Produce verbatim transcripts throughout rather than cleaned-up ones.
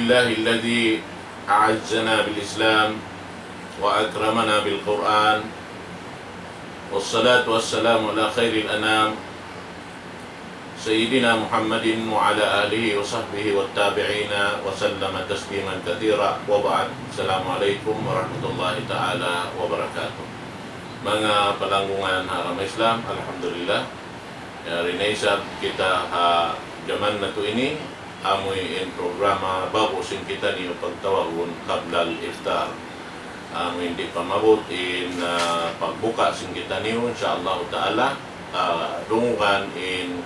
لله الذي أعزنا بالإسلام وأكرمنا بالقرآن، والصلاة والسلام على خير الأنام سيدنا محمد وعلى آله وصحبه والتابعين وسلم تسليما كثيرا، وبعد. السلام عليكم ورحمة الله تعالى وبركاته. Manga palanggungan ha agama Islam, alhamdulillah. Yari na isab kita ha jaman natu' ini, amuin programa ba'gu sin kitaniyu pagtawagun قبل الإفطار. Amuin di' pa maabut in, ah, pagbuka sin kitaniyu, insya Allah ta'ala, ah, dungugan in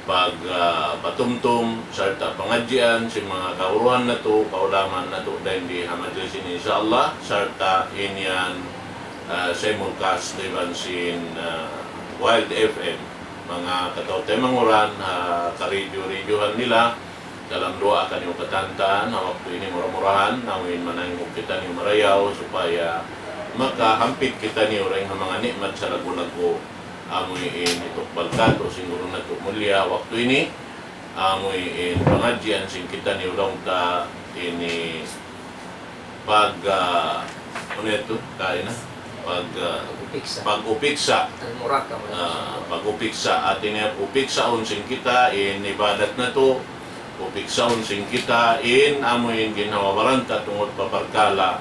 pag, ah, patumtum, sarta' pangadjian sin manga kaguruhan natu', kaulamaan natu', dayn di ha majlis ini, insya Allah, sarta' in yan, ah, simulcast iban sin, ah, Wild F M. Manga kataw-taymanghuran, ah, karidyu-ridyuhan nila, dalam duwaa kaniyu katantan, ha waktu ini mura-murahan, amuin manangug kitaniyu marayaw, supaya makahampit kitaniyu dayn ha manga ni'mat salaggu'-laggu', amuin hitukbal katu' sin guru natu' mulia waktu ini, amuin pangadjian sin kitaniyu laung ta ini pag, ah, unu yadtu? Kaina? Pag, ah, Pag-upiksa. Pag-upiksa. Al-muraqabah. Ah, pag-upiksa. Hati niya, upiksaun sin kita in ibadat natu', upiksaun sin kita in amuin ginhawa-baran ta tungud pa parkala'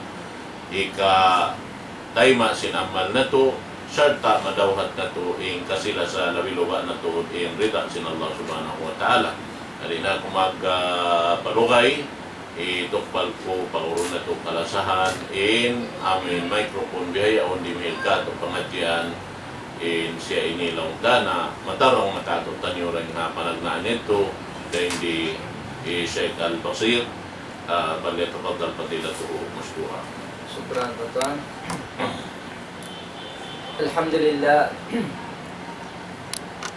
hikatayma' sin amal natu', sarta' madawhat natu' in kasi-lasa labi luba' natu' in rida sin Allah Subhanahu wa Ta'ala. Di' na aku mag, ah, palugay, hitukbal ku pa guru natu' kalasahan in amuin microphone bihaun dimihil katu' pangadjian in siya ini laung ta na matarung makatu' taniyu dayn ha panagnaan yadtu dayn di hi Sheikh Al-Basir, ah, فليتفضل فضيلته مشكورا. Shukran, Tuan. الحمد لله.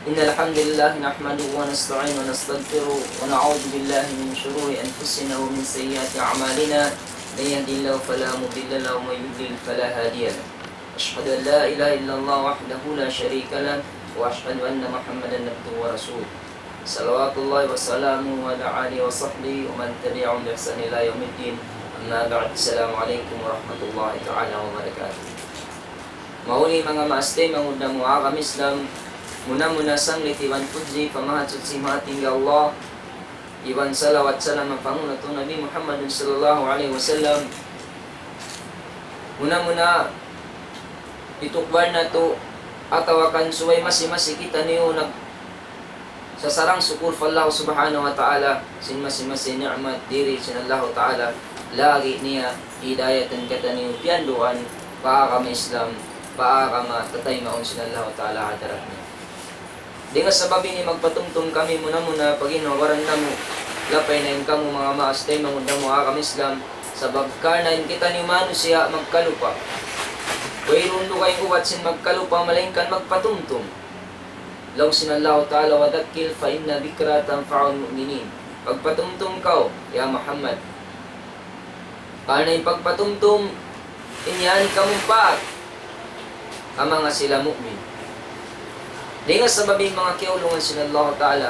إن الحمد لله نحمده ونستعينه ونستغفره ونعوذ بالله من شرور أنفسنا ومن سيئات أعمالنا. من يهد الله فلا مضل له ومن يضلل فلا هادي له. أشهد أن لا إله إلا الله وحده لا شريك له، وأشهد أن محمدا عبده ورسوله. صلوات الله وسلامه على آله وصحبه ومن تبعهم بإحسان إلى يوم الدين. أما بعد، السلام عليكم ورحمة الله تعالى وبركاته. Mahuli manga maas taymanghud namu' ha agama Islam, muna-muna sanglit iban pudji pa Mahasuchi Mahatinggi Allah, iban salawat salam pa panghu' natu' Nabi Muhammad sallallahu alayhi wasallam. Muna-muna, hitukbal natu', atawa kan subay masi-masi kitaniyu nag- sasarang-sukul pa Allah Subhanahu wa Ta'ala, sin masi-masi ni'mat diri sin Allah Ta'ala, lagi' niya hidayatan kitaniyu piyanduan pa agama Islam, pa agama tataymaun sin Allah Ta'ala ha hadarat niya. Dayn ha sabab ini magpatumtum kami muna-muna pa ginhawa-baran namu', lapay na in kamu manga maas taymanghud namu' ha agama Islam, sabab karna' in kitaniyu manusiya' magkalupa. Wayruun dugaing ubat sin magkalupa, malaingkan magpatumtum. Laung sin Allah Ta'ala, وذكر فإن الذكرى تنفع المؤمنين. Pagpatumtum kaw, ya Muhammad. Karna' in pagpatumtum, in yan kamumpaat ha manga sila mu'min. Dayn ha sabab ini manga kiyaulungan sin Allah Ta'ala,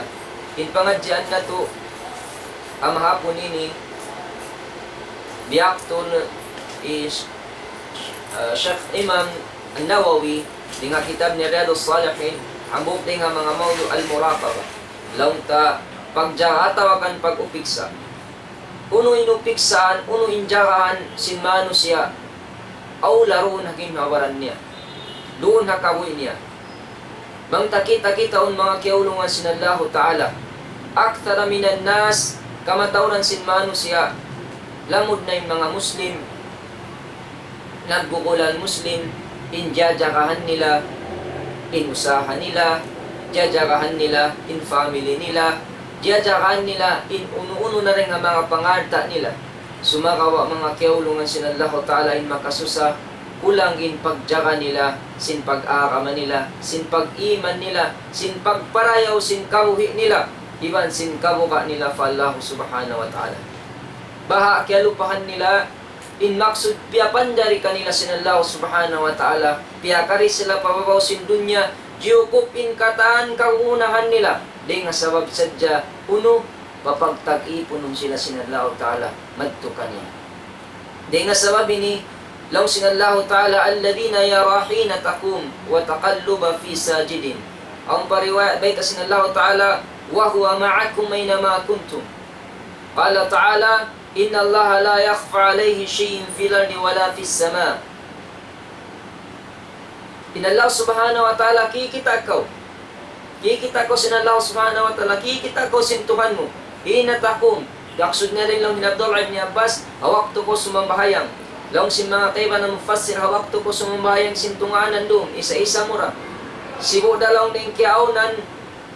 in pangadjian natu' ha mahapun ini, biyaktul is, uh, Sheikh Imam An-Nawawi, dayn ha kitab niya Riyadus Salihin, hambuuk dayn ha manga mawdu' al-muraqabah. Laung ta, pagjaga atawa kan pag-upiksa. Unu in upiksaan, unu in jagahan sin manusiya', awla duun ha ginhawa-baran niya. Duun ha kabuhi' niya. Bang ta kita-kitaun manga kiyaulungan sin Allahu Ta'ala. أكثر من الناس, kamatauran sin manusiya', lamud na in manga Muslim, nagkukulang Muslim, in jajagahan nila, in usaha nila, jajagahan nila, in family nila, jajagahan nila, in unu-unu na dayn ha manga pangalta' nila. Sumagawa' manga kiyaulungan sin Allahu Ta'ala in makasusa, kulang in pagjaga nila, sin pag-agama nila, sin pag-iman nila, sin pagparayaw sin kabuhi' nila, iban sin kabuga' nila pa Allah Subhanahu wa Ta'ala. Baha' kiyalupahan nila, in maksud piyapanjari kanila sin Allah Subhanahu wa Ta'ala, piyakari sila pa babaw sin dunya, jiyukup in katan kagunahan nila, dayn ha sabab sadja, unu, mapagtag-ipunun sila sin Allahu Ta'ala madtu kaniya. Dayn ha sabab ini, laung sin Allahu Ta'ala, الذين يراك حين تقوم وتقلبك في الساجدين. Awn pa riwayat bayta' sin Allahu Ta'ala, وهو معكم أينما كنتم. قال تعالى: إن الله لا يخفى عليه شيء في الأرض ولا في السماء. In Allah Subhanahu wa Ta'ala, kikita' kaw. Kikita' kaw sin Allah Subhanahu wa Ta'ala, kikita' kaw sin Tuhan mu. حين تقوم. Maksud niya dayn laung hi Abdullah ibn Abbas, ha waktu kaw sumambahayang. Laung sin manga kaibanan mufassir, ha waktu kaw sumambahayang sin tungaanan duun, isa-isa mu ra. Sibu' da laung dayn kiyaawnan,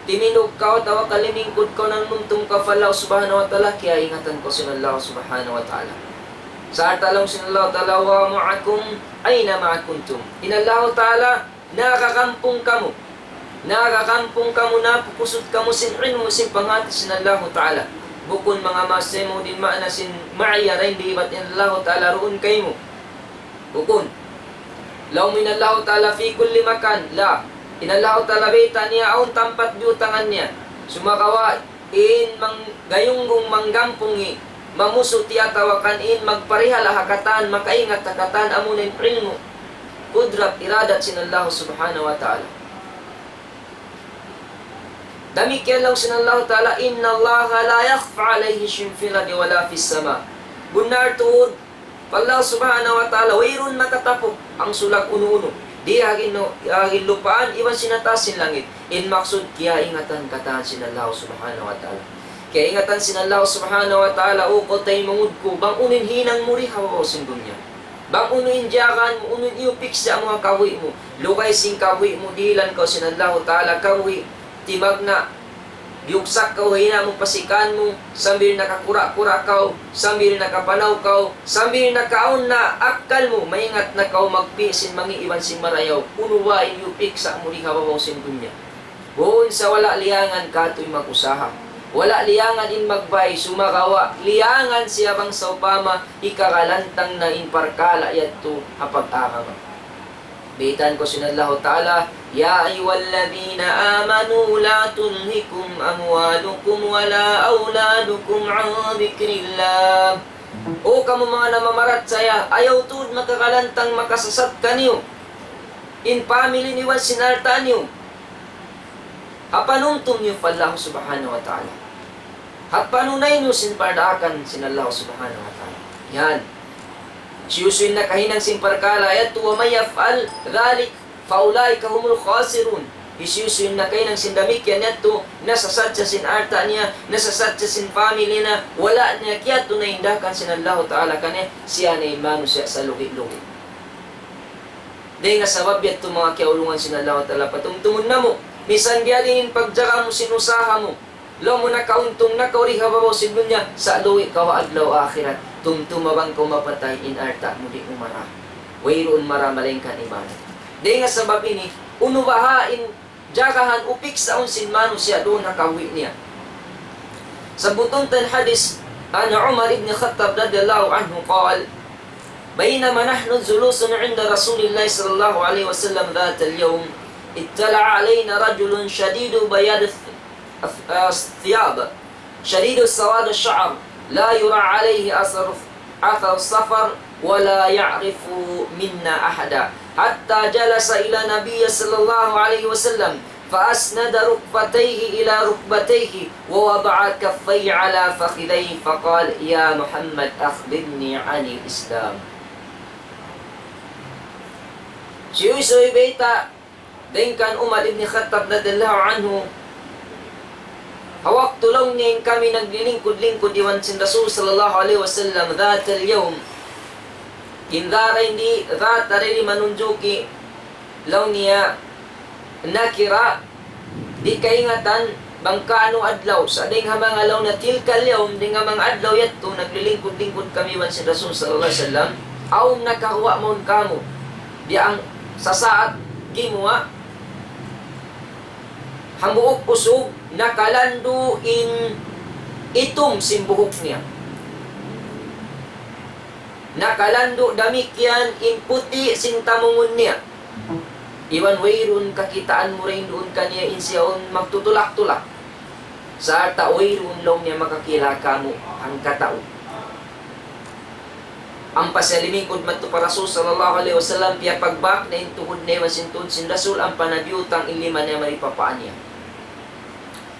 timindug kaw atawa ka limingkud kaw, nanumtum kaw pa Allah Subhanahu wa Ta'ala, kiyaingatan kaw sin Allah Subhanahu wa Ta'ala. Sarta' laung sin Allah Ta'ala, وهو معكم أينما كنتم. In Allah Ta'ala, nakakampung kamu. Nakakampung kamu, napukusut kamu sin ilmu', sin panghati sin Allah Ta'ala. Bukun manga masi mu din maana sin معية, dayn di ibat in Allah Ta'ala duun kaymu. Bukun. Laung mu in Allah Ta'ala في كل مكان. La. In Allah Ta'ala bayta' niya awn tampat biyutangan niya. Sumagawa' in manggayunggung, manggampung, mamusuti atawa kan in magparihala ha katan, makaingat ha katan, amuna in ilmu', kudrat, iradat sin Allah Subhanahu wa Ta'ala. Damikkiyan laung sin Allah Ta'ala, إن الله لا يخفى عليه شيء في الأرض ولا في السماء. Bunnal tuud, pa Allah Subhanahu wa Ta'ala, wayruun makatapuk in sulag unu-unu. Di ha agi nu-, ha agi lupaan, iban sin ha taas sin langit. In maksud, kiyaingatan katan sin Allah Subhanahu wa Ta'ala. Kiyaingatan sin Allah Subhanahu wa Ta'ala, O kaw taymanghud ku, bang unu in hinang mu di ha babaw sin dunya. Bang unu in jagahan mu, unu in iyupiksa' mu ha kabuhi' mu. Lugay sin kabuhi' mu, dihilan kaw sin Allahu Ta'ala kabuhi' timagna'. Biyugsak kaw ha ina' mu, pa sikan mu, sambil nakakura-kura kaw, sambil nakapanaw kaw, sambil nakaawn na akkal mu, maingat na kaw magpi' sin mangi' iban sin marayaw. Unu ba in iyupiksa' mu di ha babaw sin dunya? Bukun sa wala' liyangan katu' in mag-usaha. Wala' liyangan in magbay, sumagawa' liyangan siya bang sawpama hikagalantang na in parkala' yadtu ha pag-agama. Baytaan kaw sin Allahu Ta'ala, يا أيها الذين آمنوا لا تلهكم أموالكم ولا أولادكم عن ذكر الله. O kamu manga namamarachaya, ayaw tuud makagalantang makasasat kaniyu in family niyu iban sin alta' niyu ha panumtum niyu pa Allah Subhanahu wa Ta'ala. Ha panunay niyu sin pardaakan sin Allah Subhanahu wa Ta'ala. Yan. Hisiyu-siyu in nakahinang sin parkala' yadtu, ومن يفعل ذلك فأولئك هم الخاسرون. Hisiyu-siyu in nakahinang sin damikkiyan yadtu, nasasat siya sin alta' niya, nasasat siya sin family niya, wala' niya kiyatunayan in daakan sin Allahu Ta'ala kaniya, siya na in manusiya' salugi'-lugi'. Dayn ha sabab yadtu manga kiyaulungan sin Allahu Ta'ala, patumtumun namu', misan biya' diin in pagjaga mu sin usaha mu, laung mu nakauntung na kaw di ha babaw sin dunya, sa' luwi' kaw ha adlaw akhirat, tumtuma bang kaw mapatay in alta' mu di' mu mara. Wayruun mara malaingkan ibadat. Dayn ha sabab ini, unu baha' in jagahan, upiksaun sin manusiya' duun ha kabuhi' niya. Sabbutun ta in hadith, عن عمر بن الخطاب رضي الله عنه قال: بينما نحن جلوس عند رسول الله صلى الله عليه وسلم ذات يوم، اطلع علينا رجل شديد بياض الث-، الث-، الثياب، شديد سواد الشعر، لا يرى عليه أثر، أثر السفر، ولا يعرف منا أحدا، حتى جلس إلى النبي صلى الله عليه وسلم، فأسند ركبتيه إلى ركبتيه، ووضع كفيه على فخذيه، فقال: يا محمد، أخبرني عن الإسلام. Hisiyu-siyu in bayta' dayn kan Umar ibn Khattab radiyallahu anhu, ha waktu laung niya in kami naglilingkud-lingkud iban sin Rasul sallallahu alayhi wasallam, ذات اليوم. In ذات ini, ذات ini manunjuki laung niya nakira, di' kaingatan bang kaunu adlaw, sa' dayn ha manga laung niya تلك اليوم, dayn ha manga adlaw yadtu, naglilingkud-lingkud kami iban sin Rasul sallallahu alayhi wasallam, awn nakaguwa' mawn kāmu', biya' hangsasaat gimuwa', hambuuk usug, nakalandu' in itum sin buhuk niya. Nakalandu' damikkiyan in puti' sin tamungun niya. Iban wayruun kakitaan mu dayn duun kaniya in siya awn magtutulak-tulak. Sarta' wayruun laung niya makakila kamu' hangkatau. Ampa siya limingkud madtu pa Rasul sallallahu alayhi wasallam, piyapagbak niya in tuhud niya iban sin tuhud sin Rasul, ampa nabiyutang in lima niya mari pa paa niya.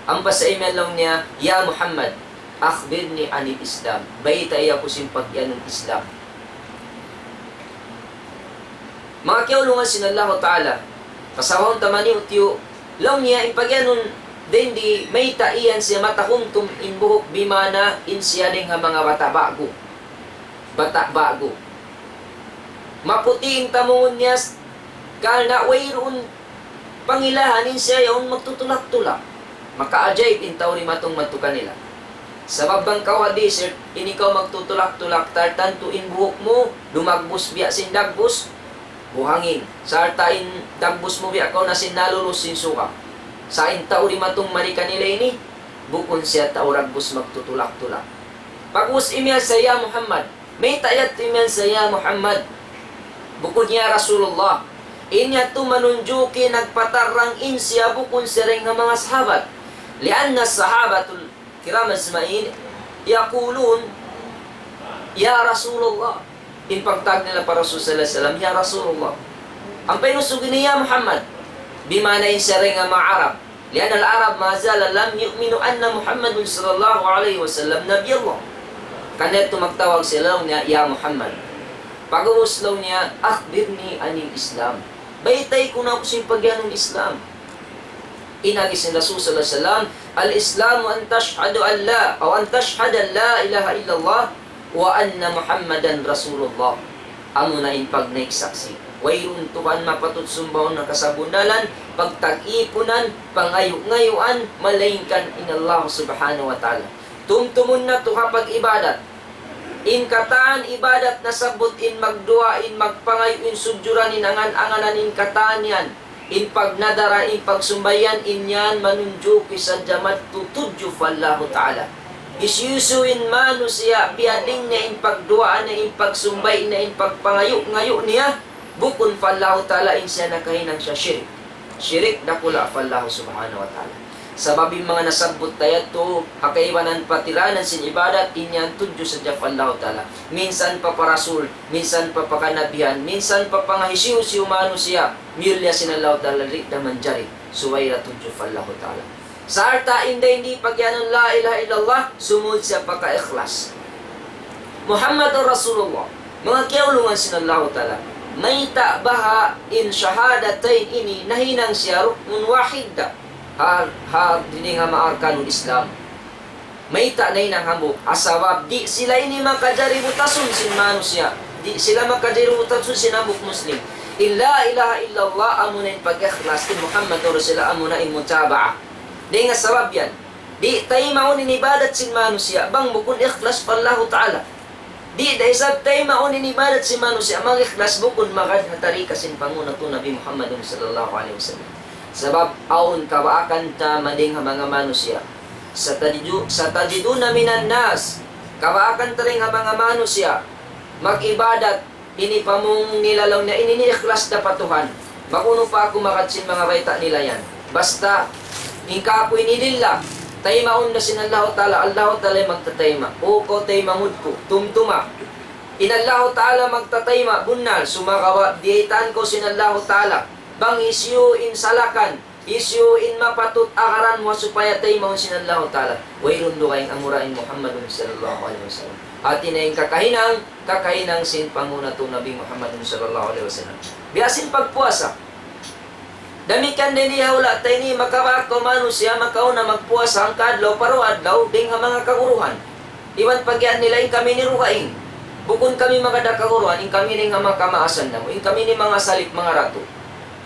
Ampa sa imiyan laung niya, "Ya Muhammad, أخبرني عن الإسلام. Baytai aku sin pagiyanun Islam." Manga kiyaulungan sin Allahu Ta'ala, pasawahun ta maniyu-tiyu, laung niya in pagiyanun, dayn di mayta' iyan siya matakumtum in buhuk, bimana in siya dayn ha manga bata' ba'gu. Bata' ba'gu. Maputi' in tamungun niya, karna' wayruun pangilahan in siya yaun magtutulak-tulak. Makaajaib in tau dimatung madtu kanila. Sabab bang kaw ha desert, in ikaw magtutulak-tulak, tartantu in buhuk mu, dumagbus biya' sin dagbus, buhangin. Sarta' in dagbus mu biya' kaw na sin nalulus sin suka. Sa' in tau dimatung mari kanila ini, bukun siya tau dagbus magtutulak-tulak. Pag'ubus imiyan sa, "Ya Muhammad." Mayta' yadtu imiyan sa, "Ya Muhammad." Bukun "Ya Rasulullah." In yadtu manunjuki nagpatarrang in siya bukun siya dayn ha manga sahabat. لأن الصحابة الكرام أجمعين يقولون: "يا رسول الله." In pagtawag nila pa Rasul sallallahu alayhi wasallam, "Ya Rasulullah." Ampa in usug ini, "Ya Muhammad." Bimana in siya dayn ha manga Arab. لأن العرب ما زال لم يؤمنوا أن محمد صلى الله عليه وسلم نبي الله. Karna' yadtu magtawag sila laung niya, "Ya Muhammad." Pag'ubus laung niya, "أخبرني عن الإسلام." Baytai kunu' aku sin pagiyanun Islam. In agi sin Rasul sallallahu alayhi wasallam, "الإسلام أن تشهد أن لا، أو أن تشهد أن لا إله إلا الله وأن محمدا رسول الله." Amuna in pagnaik saksi'. Wayruun Tuhan mapatut sumbaun ha kasabunnalan, pagtag-ipunan, pangayu'-ngayuan, malaingkan in Allah Subhanahu wa Ta'ala. Tumtumun natu' ha pag-ibadat. In katan ibadat nasabbut, in magduwaa, in magpangayu', in sudjuran, in angan-anganan, in katan yan. In pagnadara, in pagsumbayan, in yan manunjuki sadja madtu tudju pa Allahu Ta'ala. Hisiyu-siyu in manusiya', biyading niya in pagduwaa niya, in pagsumbay niya, in pagpangayu'-ngayu' niya, bukun pa Allahu Ta'ala, in siya nakahinang siya shirik. Shirik dakula' pa Allahu Subhanahu wa Ta'ala. Sabab in manga nasabbut ta yadtu, ha kaibanan patiranan sin ibadat, in yan tudju sadja pa Allahu Ta'ala. Minsan pa pa rasul, minsan pa pa kanabihan, minsan pa pa manga hisiyu-siyu manusiya', miyulliya sin Allahu Ta'ala, di' da manjari, subay da tudju pa Allahu Ta'ala. Sarta' in dayn di pagiyanun la ilaha illallah, sumud siya pagka-ikhlas. Muhammadur Rasulullah, manga kiyaulungan sin Allahu Ta'ala, mayta' baha' in shahadatain ini nahinang siya ruknun wahid da ha, ha, dayn ha manga arkanul Islam. Mayta' nahinang hambuuk? Ha sabab di' sila ini makajari butasun sin manusiya'. Di' sila makajari butasun sin hambuuk Muslim. In la ilaha illallah amuna in pag-ikhlas, in Muhammadur Rasulullah amuna in mutaba'ah. Dayn ha sabab yan, di' taymaun in ibadat sin manusiya' bang bukun ikhlas pa Allahu Ta'ala. Di' da isab taymaun in ibadat sin manusiya' mag-ikhlas bukun magad ha tarika sin panghu' natu' Nabi Muhammadun sallallahu alayhi wasallam. Sabab awn kabaakan ta madayng ha manga manusiya'. Satajidu-, satajiduna minan nas. Kabaakan ta dayng ha manga manusiya'. Mag-ibadat, ini pamung nila laung niya, ini ini ikhlas da pa Tuhan. Mag-unu pa aku magad sin manga bayta' nila yan. Basta, in kaku' ini lillah, taymaun da sin Allahu Ta'ala, Allahu Ta'ala in magtatayma'. O kaw taymanghud ku, tumtuma. In Allahu Ta'ala magtatayma', bunnal, sumagawa', biyaytaan kaw sin Allahu Ta'ala. Bang hisiyu in salakan, hisiyu in mapatut agaran mu supaya taymaun sin Allahu Ta'ala. Wayruun dugaing amura in Muhammadun sallallahu alayhi wasallam. Hati niya in kakahinang, kakahinang sin panghu' natu' Nabi Muhammadun sallallahu alayhi wasallam. Biya' sin pagpuasa. Damikkiyan dayn di ha hula' ta ini, makawa' kaw manusiya', makauna magpuasa hangka adlaw, pa duwa adlaw, dayn ha manga kaguruhan. Iban pagiyan nila in kami ini dugaing. Bukun kami magad ha kaguruhan, in kami ini manga kamaasan namu', in kami ini manga salip, manga ratu.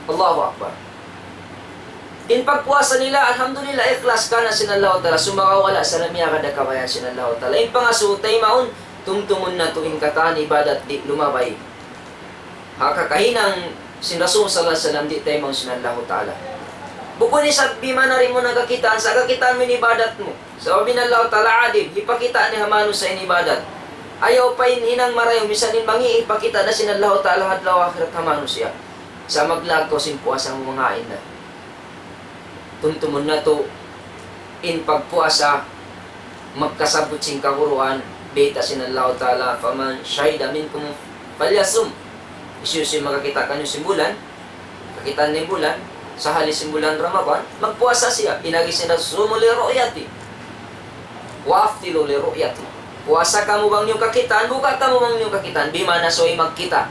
Allahu Akbar. In pagpuasa nila, alhamdulillah, ikhlas karna' sin Allahu Ta'ala, sumagawa' wala' sila miyagad ha kabayaan sin Allahu Ta'ala. In pangasubu taymaun, tumtumun natu' in katan ibadat di' lumabay ha kakahinang sin Rasul sallallahu alayhi wasallam, di' taymaun sin Allahu Ta'ala. Bukun isab bimana di' mu na kakitaan, sa' kakitaan mu in ibadat mu. Sabab in Allahu Ta'ala adil, hipakita' niya ha manusiya' in ibadat. Ayaw pa in hinang marayaw, misan in mangi', hipakita' da sin Allahu Ta'ala ha adlaw akhirat ha manusiya'. Sa' maglaag kaw sin puasa mu, mangain na. Tumtumun natu', In pagpuasa, magkasabut sin kaguruan, bayta' sin Allahu Ta'ala, فمن شهد منكم فليصمه. Hisiyu-siyu makakita' kaniyu sin bulan, kakitaan niya in bulan, sahali sin bulan Ramadan, magpuasa siya. In agi sin Rasul, صوموا لرؤيته وأفطروا لرؤيته. Puasa kamu bang niyu kakitaan, buka kamu bang niyu kakitaan, bima'na subay magkita'.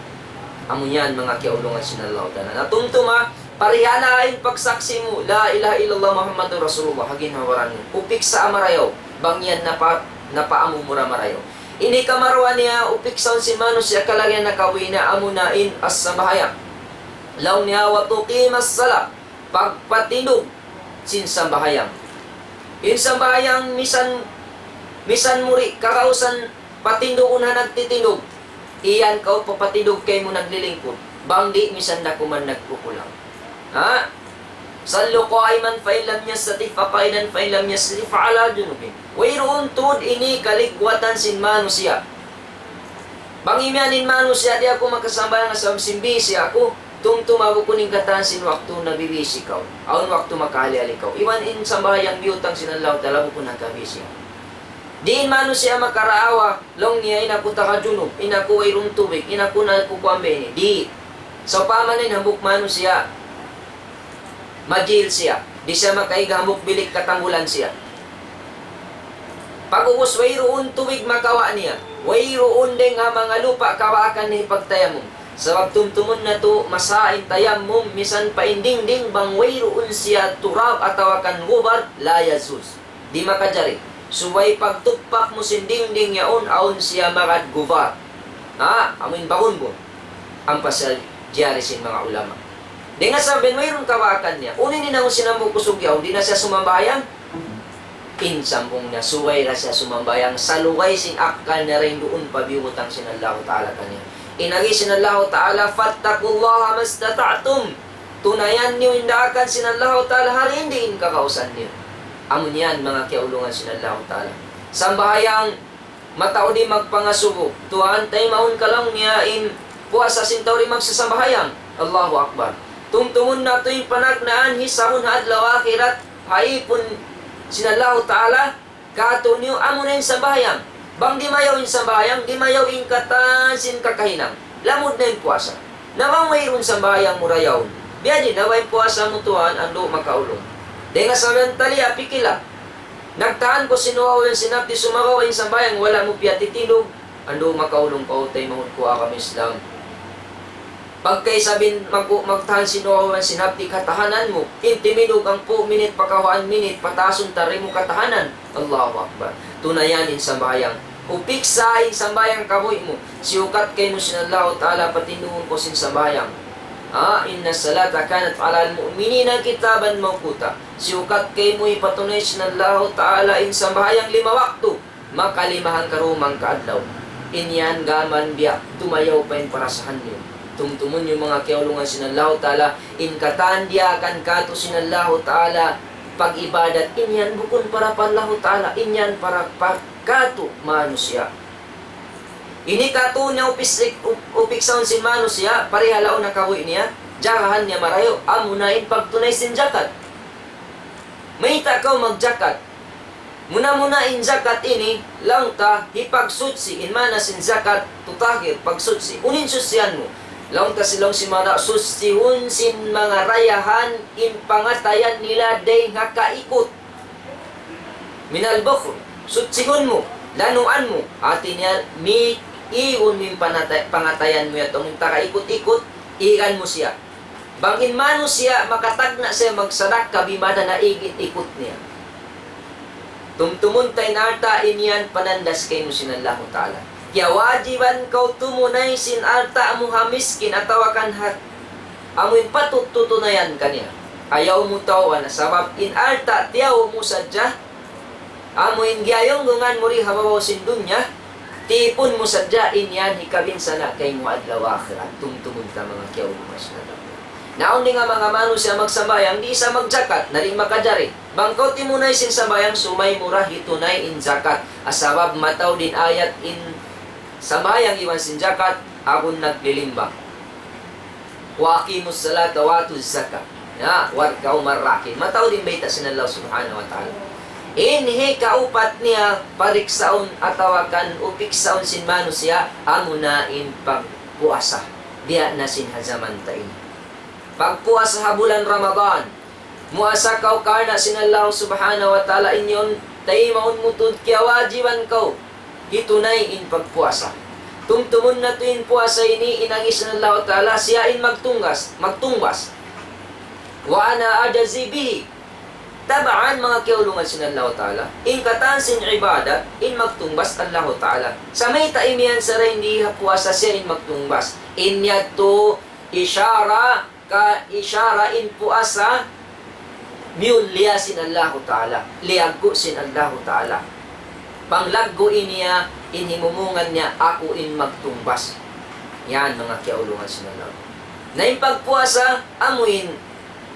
Amu yan, manga kiyaulungan sin Allahu Ta'ala. Na tumtuma, parihalaha in pagsaksi' mu, لا إله إلا الله محمد رسول الله, ha ginhawa-baran mu. Upiksa marayaw, bang yan napa-, napaamu mu ra marayaw. Ini kamaruwa niya, upiksahun sin manusiya' kalagihan nakabuhi' niya, amuna in as-sambahayang. Laung niya, وتقيم الصلاة, pagpatindug sin sambahayang. In sambahayang misan, misan mu di' kagausan patindugun ha nagtitindug. Iyan kaw papatindug kaymu naglilingkud. Bang di' misan da kuman nagkukulang. Ha? صلوا قائما فإن لم يستطع فقاعدا فإن لم يستطع فعلى جنب. Wayruun tuud ini kaligwatan sin manusiya'. Bang imiyan in manusiya', di' aku makasambahayang sabab sin bisi aku, tumtuma bukun in katan sin waktu nabibisi kaw. Awn waktu makahali-hali kaw. Iban in sambahayang biyutang sin Allahu Ta'ala bukun nakabisi. Di' in manusiya' makaraawa, laung niya, in aku taga junub, in aku wayruun tubig, in aku na kukuan ba ini. Di'. Sawpama na in hambuuk manusiya', majil siya. Di' siya makaiga hambuuk bilik katanggulan siya. Pag'ubus wayruun tubig makawa' niya. Wayruun dayng ha manga lupa' kabaakan niya hipagtayammum. Sabab tumtumun natu' masa in tayammum, misan pa in dingding bang wayruun siya turab atawa kan gubar, لا يجوز. Di' makajari. Subay pagtukpak mu sin dingding yaun, awn siya magad gubar. Ha? Amuin bagunbun. Ampa sa jari sin manga ulama. Dayn ha sabab wayruun kabaakan niya. Unu in hinang sin hambuuk kusug yaun, di' na siya sumambahayang? In sambung niya, subay da siya sumambahayang, salugay sin akkal niya dayn duun pa biyutang sin Allahu Ta'ala kaniya. In agi sin Allahu Ta'ala, فاتقوا الله ما استطعتم. Tunayan niyu in daakan sin Allahu Ta'ala, ha diin-diin kagausan niyu. Amu niyan, manga kiyaulungan sin Allahu Ta'ala. Sambahayang, mataud in magpangasubu, Tuhan, taymaun ka laung niya in puasa sin tau di' magsasambahayang. Allahu Akbar. Tumtumun natu' in panagnaan, hisabun ha adlaw akhirat, ha ipun sin Allahu Ta'ala, katu' niyu, amuna in sambahayang. Bang di' mayaw in sambahayang, di' mayaw in katan sin kakahinang. Lamud na in puasa. Na bang wayruun sambahayang mu ra yaun, biya' diin na ba in puasa mu, Tuhan, andu' makaulung. Dayn ha sabab tali, pikila. Nagtahan kaw sin uhaw iban sin hapdi', sumagawa' in sambahayang wala' mu piyatitindug, andu' makaulung kaw, taymanghud ku ha agama Islam. Pagka isab in mag-, magtahan sin uhaw iban sin hapdi' katahanan mu, in timindug hangpu' minit, pa kawhaan minit, pataasun ta di' mu katahanan. Allahu Akbar. Tunayan in sambahayang. Upiksa in sambahayang kabuhi' mu. Siyukat kaymu sin Allahu Ta'ala, patindugun kaw sin sambahayang. Ah, إن الصلاة كانت على المؤمنين كتابا موقوتا. Siyukat kaymu hipatunay sin Allahu Ta'ala in sambahayang lima waktu. Makalimahan karuman ka adlaw. In yan gām biya' dumayaw pa in parasahan niyu. Tumtumun niyu manga kiyaulungan sin Allahu Ta'ala, in katan diyaakan kātu' sin Allahu Ta'ala, pag-ibadat, in yan bukun para pa Allahu Ta'ala, in yan para pa kātu' manusiya'. Ini kātu' niya upis-, up-, upiksahun sin manusiya', parihalaun ha kabuhi' niya, jagahan niya marayaw, amuna in pagtunay sin jakat. Mayta' kaw magjakat? Muna-muna in jakat ini, laung ta, hipagsuchi, in maana sin jakat, tutahhir, pagsuchi. Unu in suchihan mu? Laung ta, laung sin manga, suchihun sin manga dayahan in pangatayan nila dayng ha kaikut. من البخل, suchihun mu, lanuan mu. Hati niya, mi-, igun mu in panata-, pangatayan mu yadtu, amun taga ikut-ikut, igan mu siya. Bang in manusiya' makatagna' siya magsadakka, bimada na igit ikut niya. Tumtumun ta in alta' in yan panandas kaymu sin Allahu Ta'ala. Kiyawajiban kaw tumunay sin alta' mu ha miskin atawa kan ha amuin patut tutunayan kaniya. Ayaw mu tawaan, sabab in alta' tiyawa' mu sadja, amuin giyayunggungan mu di ha babaw sin dunya, tipun mu sadja in yan hikabinsana' kaymu adlaw akhirat. Tumtumun ta manga kiyaulungan sin Allahu Ta'ala. Na awn di' nga manga manusiya' magsambahayang, di' isab magjakat, na di' makajari. Bang kaw timunay sin sambahayang, subay mu ra hitunay in jakat. Sabab mataud in ayat in sambahayang iban sin jakat, agun naglilimba. وأقيموا الصلاة وآتوا الزكاة. Ya, واركعوا مع الراكعين. Mataud in bayta' sin Allah Subhanahu wa Ta'ala. In hikaupat niya pariksaun atawa kan upiksaun sin manusiya', amuna in pagpuasa. Biya' na sin ha jaman ta ini. Pagpuasa ha bulan Ramadan. Muasa kaw karna' sin Allah Subhanahu wa Ta'ala, in yan taymaun mu tuud, kiyawajiban kaw hitunay in pagpuasa. Tumtumun natu' in puasa ini, in agi sin Allah Ta'ala, siya in magtunggas, magtungbas. وأنا أجزي به. Tabaan, manga kiyaulungan sin Allahu Ta'ala, in katan sin ibadat, in magtungbas Allahu Ta'ala. Sa' mayta' imiyan? Sa' dayn di ha puasa siya in magtungbas. In yadtu ishara, ka ishara in puasa, miyulliya sin Allahu Ta'ala, liyaggu' sin Allahu Ta'ala. Panglaggu' niya, in himumungan niya, aku in magtungbas. Yan, manga kiyaulungan sin Allah. Na in pagpuasa, amu in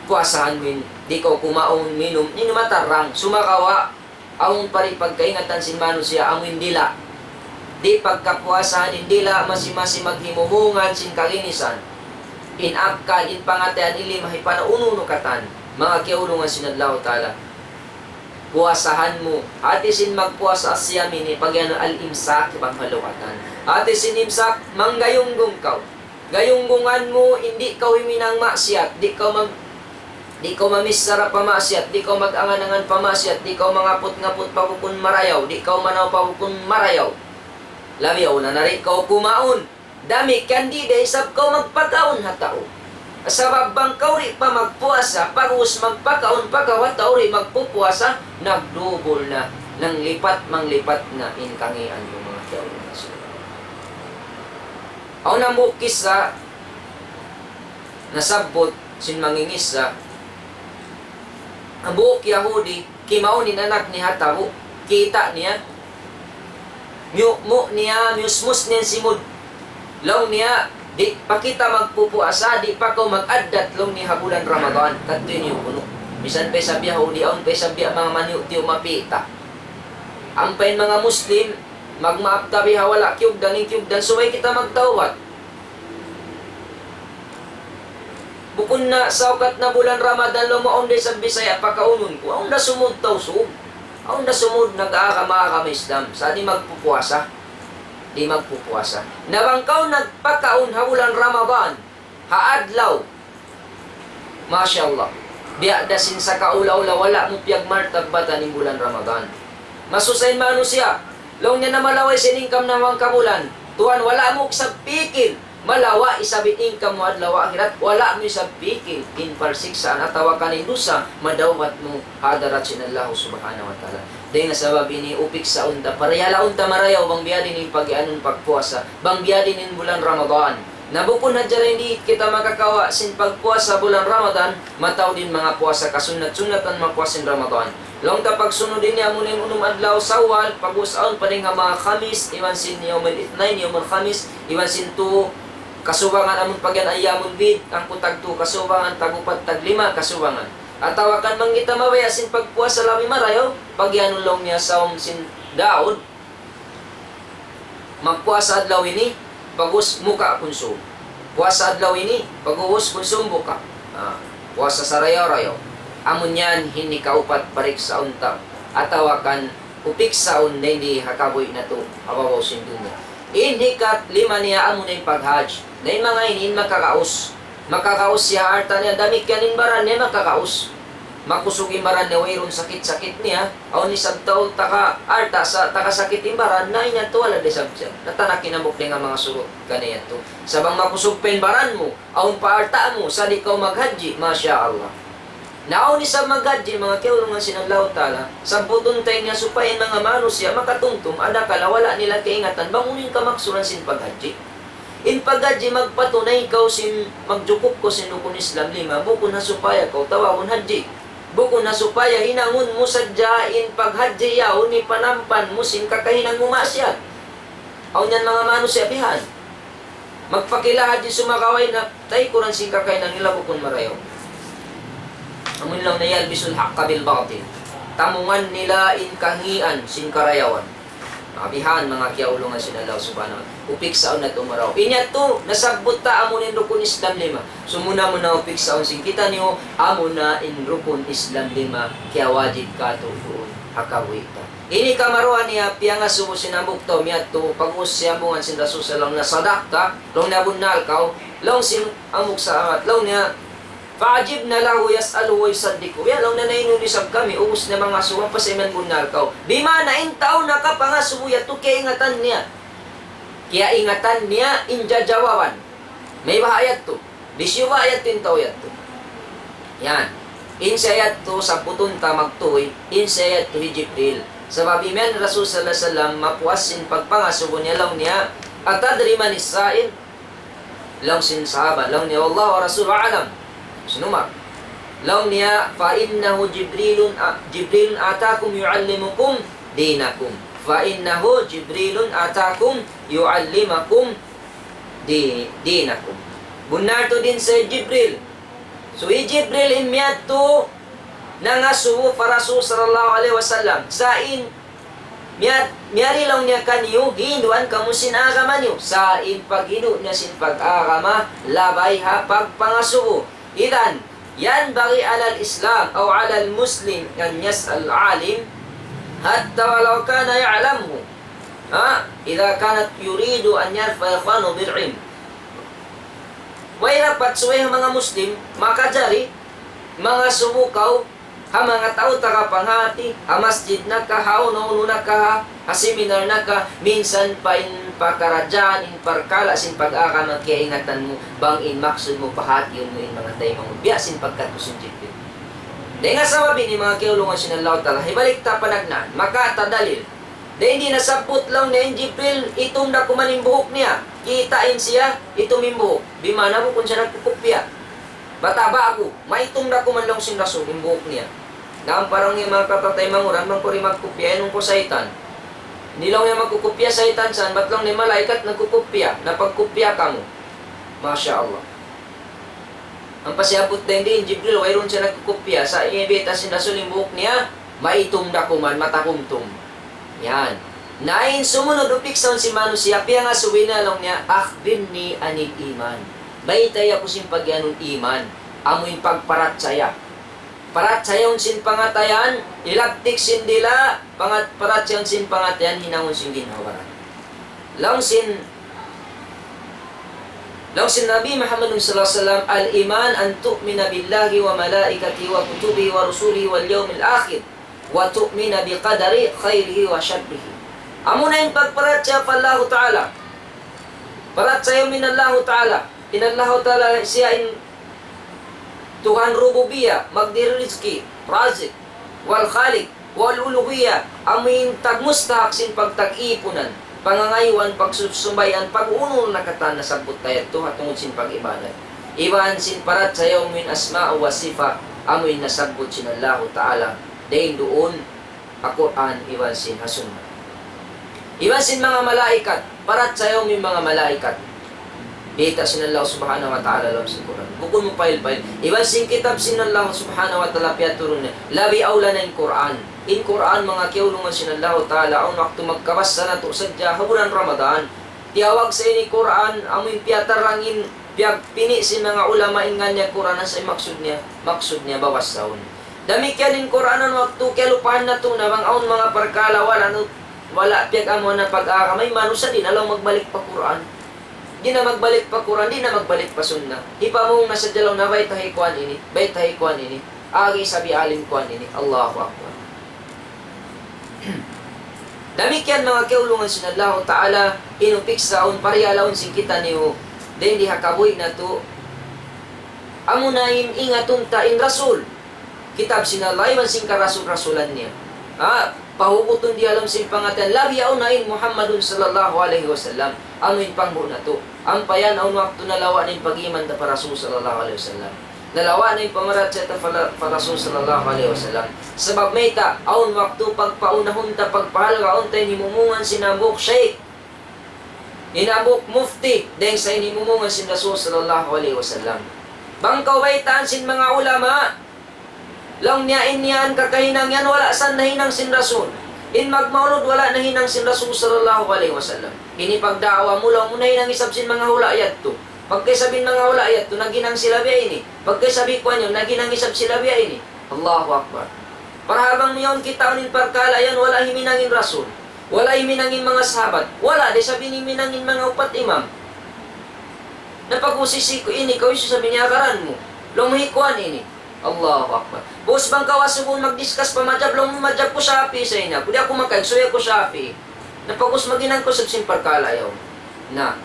puasahan mu in di' kaw kumaun, minum, in matarrang, sumagawa', awn pa di' pagkaingatan sin manusiya', amu in dila'. Di' pagkapuasahan in dila', masi-masi maghimumungan sin kalinisan. In akkal, in pangatayan, in lima, hipanaunu-unu katan. Manga kiyaulungan sin Allahu Ta'ala. Puasahan mu. Hati sin magpuasa, as-siyam ini, pag-anu, al-imsak, bang ha lugatan. Hati sin imsak, manggayunggung kaw. Gayunggungan mu, in di' kaw huminang maksiyat, di' kaw mag-, di' kaw mamichara pa maksiyat, di' kaw mag-angan-angan pa maksiyat, di' kaw mangaput-ngaput pa bukun marayaw, di' kaw manaw pa bukun marayaw. Labi awla na di' kaw kumaun. Damikkiyan di' da isab kaw magpakaun ha tau. Sabab bang kaw di' pa magpuasa, pag'ubus magpakaun pa kaw ha tau di' magpupuasa, nagdubul na, nanglipat-manglipat na in kangīan mu, manga kiyaulungan sin Allah. Awn hambuuk kissa, nasabbut sin mangingissa, hambuuk Yahudi, kimaun in anak niya ha tabu', kita' niya, miyukmu' niya, miyusmus niya in simud. Laung niya, "Di' pa kita magpupuasa, di' pa kaw mag-addat," laung niya, "ha bulan Ramadan." Kadtu in iyukunu'. Misan pa isab Yahudi, awn pa isab biya' manga maniyu'-tiyu' mapita'. Ampa in manga Muslim, magmaap ta biha' wala' kiyugdan, in kiyugdan, subay kita magtawbat. Bukun na saukat na bulan Ramadan, laung mu, awn da isab Bisaya pakaunun ku. Awn da sumud Tausug. Awn da sumud nag-aagama-agama Islam. Sa' di' magpupuasa. Di' magpupuasa. Na bang kaw nagpakaun ha bulan Ramadan, ha adlaw, Masha Allah. Biya' da sin sakaula-ula, wala' mu piyagmartabbatan in bulan Ramadan. Masusa in manusiya'. Laung niya, na malaway sin income niya hangka bulan. Tuwan, wala' mu isab pikil. Malawa' isab in income mu adlaw akhirat. Wala' mu isab pikil in parsiksaan atawa kan in dusa madawhat mu ha hadarat sin Allah Subhanahu wa Ta'ala. Dayn ha sabab ini, upiksaun ta, pariyalaun ta marayaw bang biya' diin in pag-iyanun pagpuasa, bang biya' diin in bulan Ramadan. Na bukun hadja dayn di kita makakawa' sin pagpuasa bulan Ramadan, mataud in manga puasa kasunnat-sunnatan manga puasa sin Ramadan. Laung ta pagsunud ini amuna in unum adlaw Sawwal, pag'ubus awn pa dayn ha manga Khamis, iban sin Yawmul Ithnain, Yawmul Khamis, iban sin tū kasubangan amun pag'iyan Ayyamul Bid, hangpu' tag tū kasubangan, tag upat, tag lima kasubangan. Atawa kan bang kita mabaya' sin pagpuasa labi marayaw, pag'iyanun laung niya sawm sin Daud, magpuasa adlaw ini, pag'ubus buka kunsum. Puasa adlaw ini, pag'ubus kunsum buka. Ah, puasa sarayaw-rayaw. Amu yan in hikaupat pariksaun ta. Atawa kan upiksaun dayn di ha kabuhi' natu', ha babaw sin dunya. In hikatlima niya amuna in paghajj. Na in manga ini in makagaus. Makagaus siya ha alta' niya, damikkiyan in baran niya makagaus. Makusug in baran niya, wayruun sakit-sakit niya. Awn isab tau taga alta' sa' taga sakit in baran, na in yadtu wala' da isab siya. Natanak in hambuuk dayn ha manga surut kaniya yadtu. Sa' bang makusug pa in baran mu, awn pa alta' mu, sa' di' kaw maghajji, masha Allah. Na awn isab maghajji, manga kiyaulungan sin Allahu Ta'ala, sabbutun ta ini ha supaya in manga manusiya' makatumtum, adakala wala' nila kaingatan, bang unu in kamaksuran sin paghajji. In paghajji magpatunay kaw sin, magjukup kaw sin rukun Islam lima, bukun ha supaya kaw tawagun hajji. Bukun ha supaya hinangun mu sadja in paghajji yaun hipanampan mu sin kakahinang mu maksiyat. Awn yan manga manusiya' bihan. Magpakila hajji sumagawa' in taykuran sin kakahinang nila bukun marayaw. Amu in laung niya يلبسون الحق بالباطل. Tamungan nila in kangīan sin karayawan. Manga bihan, manga kiyaulungan sin Allah Subhanahu wa Ta'ala. Upiksaun natu' marayaw. In yadtu, nasabbut ta amuna in rukun Islam lima. Sumuna-muna upiksaun sin kitaniyu, amuna in rukun Islam lima, kiyawajib kātu'niyu. Makabuhi' ta. Ini kamaruwa niya piyangasubu sin hambuuk tau miyadtu, pag'ubus siyambungan sin Rasul sallallahu alayhi wasallam na sadaqta, laung niya bunnal kaw, laung sin hambuuk sahabat, laung niya, فعجبنا له يسأله ويصدقه. Ya, laung niya nahinun isab kami, ubus niya mangasubu, ampa siya imiyan bunnal kaw. Bima'na in tau nakapangasubu yadtu, kiyaingatan niya. Kiyaingatan niya in jajawaban. Mayta' yadtu. Di' siya yadtu in tau yadtu. Yan. In siya yadtu, sabbutun ta magtuy, in siya yadtu hi Jibril. Sabab imiyan Rasul sallallahu alayhi wasallam, mapuas sin pagpangasubu niya, laung niya, أتدري من السائل؟ Laung sin sahaba, laung niya, والله ورسوله أعلم. Sin Umar. Laung niya, فإنه جبريل، جبريل أتاكم يعلمكم دينكم. فإنه جبريل أتاكم يعلمكم دي-، دينكم. Bunnal tuud in hi Jibril. So, hi Jibril in miyadtu nangasubu pa Rasul sallallahu alayhi wasallam. Sa' in miyad-, miyari laung niya kaniyu, hinduan kamu sin agama niyu. Sa' in paghindu' niya sin pag-agama, labay ha pagpangasubu. إذن ينبغي على الإسلام أو على المسلم أن يسأل العالم حتى ولو كان يعلمه. Ha? إذا كانت يريد أن يرفع إخوانه بالعلم. Way dapat subay ha manga Muslim, makajari, mangasubu kaw, ha manga tau taga panghati, ha masjid na ka, ha unu-unu na ka, ha seminar na ka, minsan pa in pakaradjaan, in parkala' sin pag-agama kiyaingatan mu, bang in maksud mu pahātiun mu in manga taymanghud. Biya' sin pagkadtu sin Jibril. Dayn ha sabab ini manga kiyaulungan sin Allahu Ta'ala, hibalik ta panagnaan, makawa' ta dalil. Dayn di' nasabbut laung niya in Jibril, itum da kuman in buhuk niya. Kiyaingatan siya, itum in buhuk. Bima'na bukun siya nagkukupya. Bata' ba'gu, maitum da kuman laung sin Rasul in buhuk niya. Na ampa laung niya manga katataymanghud, bang kaw di' magkupya, inun kaw saytan. Di' laung niya magkukupya saytan, sa' bat laung niya malaikat nagkukupya, na pagkupya kamu. Masha Allah. Ampa siyabbut dayn di in Jibril, wayruun siya nagkukupya. Sa' in biyayta' sin Rasul in buhuk niya, maitum da kuman, matakumtum. Yan. Na in sumunud upiksaun sin manusiya', piyangasubu na laung niya, أخبرني عن الإيمان. Baytai aku sin pagiyanun iman. Amu in pagparachaya. Parachayaun sin pangatayan, ilabtik sin dila', pangat-, parachayaun sin pangatayan, hinangun sin ginhawa-baran. Laung sin, laung sin Nabi Muhammad sallallahu alayhi wasallam, الإيمان أن تؤمن بالله وملائكته وكتبه ورسله واليوم الآخر وتؤمن بالقدر خيره وشره. Amuna in pagparachaya pa Allahu Ta'ala. Parachaya mu in Allahu Ta'ala. In Allahu Ta'ala siya in Tuhan rububiyya, magdihil rizki, razik, wal khaliq, wal uluhiyya, amu in tagmustahak sin pagtag-iipunan, pangangayuan, pagsusumbayan, pag-unu na katan nasabbut ta yadtu ha tungud sin pag-ibadat. Iban sin parachaya mu in asma wa sifa, amu in nasabbut sin Allahu Ta'ala, dayn duun ha Qur'an iban sin ha Sunnah. Iban sin manga malaikat, parachaya mu in manga malaikat. Biyayta' sin Allah Subhanahu wa Ta'ala ha lawm sin Qur'an. Bukun mu pahil-pahil. Iban sin kitab sin Allah Subhanahu wa Ta'ala piyaturun niya. Labi awla na in Qur'an. In Qur'an manga kiyaulungan sin Allah Ta'ala, awn waktu magkabassa natu' sadja ha bulan Ramadan. Tiyawag sa ini Qur'an, amu in piyatarang in, piyagpini' sin manga ulama in ngan niya Qur'an, sa' in maksud niya, maksud niya bawasaun. Damikkiyan in Qur'an, awn waktu kiyalupahan natu' na bang awn manga parkala' wala' nu-, wala' piyag-amuan na pag-agama, in manusiya' di' na laung magbalik pa Qur'an. Di' na magbalik pa Qur'an, di' na magbalik pa Sunnah. Hipamung na sadja laung na baytai kuwan ini, baytai kuwan ini. Agi sabi alim kuwan ini. Allahu Akbar. Damikkiyan manga kiyaulungan sin Allahu Ta'ala, in upiksaun, pariyalaun sin kitaniyu, dayn di ha kabuhi' natu', amuna in ingatun ta in Rasul, kitab sin Allah, iban sin karasul-rasulan niya. Ha? Pahugutun di ha lawm sin pangatayan, labi yaun na in Muhammadun sallallahu alayhi wasallam, amu in panghu' natu'. Ampa yan, awn waktu nalawa' na in pag-iman ta pa Rasul sallallahu alayhi wasallam. Nalawa' na in pamarachaya ta pa, pa Rasul sallallahu alayhi wasallam. Sabab mayta', awn waktu pagpaunahun ta, pagpahalgaun ta in himumungan sin hambuuk shaykh, in hambuuk mufti, dayn sa in himumungan sin Rasul sallallahu alayhi wasallam. Bang kaw baytaan sin manga ulama, laung niya in yan kakahinang yan, wala' sa nahinang sin Rasul. In magmaulud, wala' nahinang sin Rasul sallallahu alayhi wasallam. Ini pagdaawa mu, laung mu nahinang isab sin manga hula' yadtu. Pagka isab in manga hula' yadtu, naghinang sila biya' ini. Pagka isab in kuwan yan, naghinang isab sila biya' ini. Allahu Akbar. Parahal bang mu yaun kitaun in parkala' yan, wala' himinang in Rasul. Wala' himinang in manga sahabat. Wala' da isab in himinang in manga upat imam. Na pag-usisi ku ini, kaw isu sa biniyagaran mu. Laung mu hi kuwan ini. Allahu Akbar. Pus bang kaw asubuhun mag-discuss pa madhab, laung mu madhab ku Shafi'i sa ini. Aku di' aku makaigsuy, aku Shafi'i. Na pag-us maghinang kaw sab sin parkala' yaun. Na.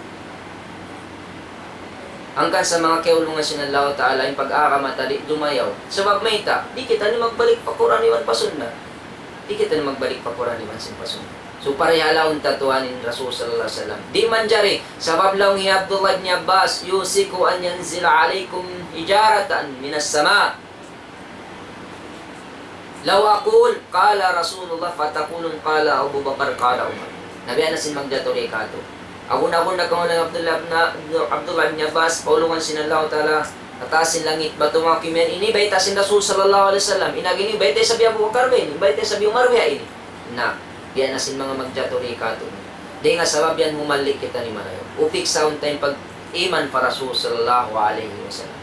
Hangkan sa manga kiyaulungan sin Allahu Ta'ala, in pag-agama ta di' dumayaw. Sabab mayta', di' kita ini magbalik pa Qur'an iban pa Sunnah. Di' kita ini magbalik pa Qur'an iban sin pa Sunnah. So, parihalaun ta tuwan in Rasul sallallahu alayhi wasallam. Di' manjari, sabab laung hi Abdullah ibn Abbas, يوشك أن ينزل عليكم حجارة من السماء. لو أقول قال رسول الله فتقولون قال أبو بكر قال عمر. Na biya' na sin magjatu di' katu'. Agun-agun na kamu lang Abdullah ibn, Abdullah ibn Abbas, kaulungan sin Allahu Ta'ala, ha taas sin langit, batu manga kimiyan, ini bayta' sin Rasul sallallahu alayhi wasallam, in agi ini bayta' isab hi Abu Bakar biya' ini, bayta' isab hi Umar biya' ini. Na, biya' na sin manga magjatu di' katu'. Dayn ha sabab yan humali kita ini marayaw. Upiksaun ta in pag-iman pa Rasul sallallahu alayhi wasallam.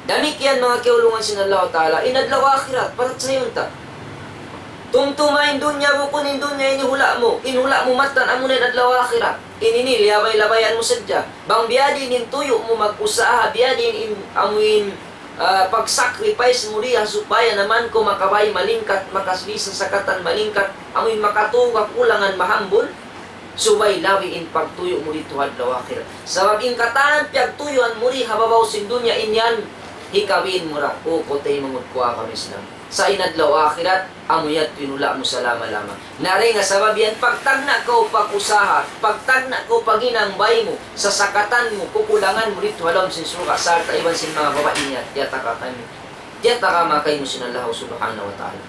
Damikkiyan manga kiyaulungan sin Allahu Ta'ala, in adlaw akhirat, parachayahun ta. Tumtuma in dunya bukun in dunya ini hula' mu, in hula' mu mattan amuna in adlaw akhirat. In ini, liyabay-labayan mu sadja. Bang biya' diin in tuyu' mu mag-usaha, biya' diin in amuin, ah, pag-sacrifice mu diha supaya naman kaw makabay malingkat, makasbisa sa katan malingkat, amuin makatūg ha kulangan mahambul. Subay labi in pagtuyu' mu didtu ha adlaw akhirat. Sabab in katan piyagtuyuan mu di ha babaw sin dunya in yan, hikabin mu ra, o kaw taymanghud ku ha agama Islam. Sa' in adlaw akhirat, amu yadtu in hula' mu salama-lama. Na dayn ha sabab yan, pagtagna' kaw pag-usaha, pagtagna' kaw paghinang bay mu, sasakatan mu, kukulangan mu didtu ha lawm sin surga', sarta' iban sin manga babai niya, tiyataka kaymu. Tiyataka kaymu sin Allah Subhanahu wa Ta'ala.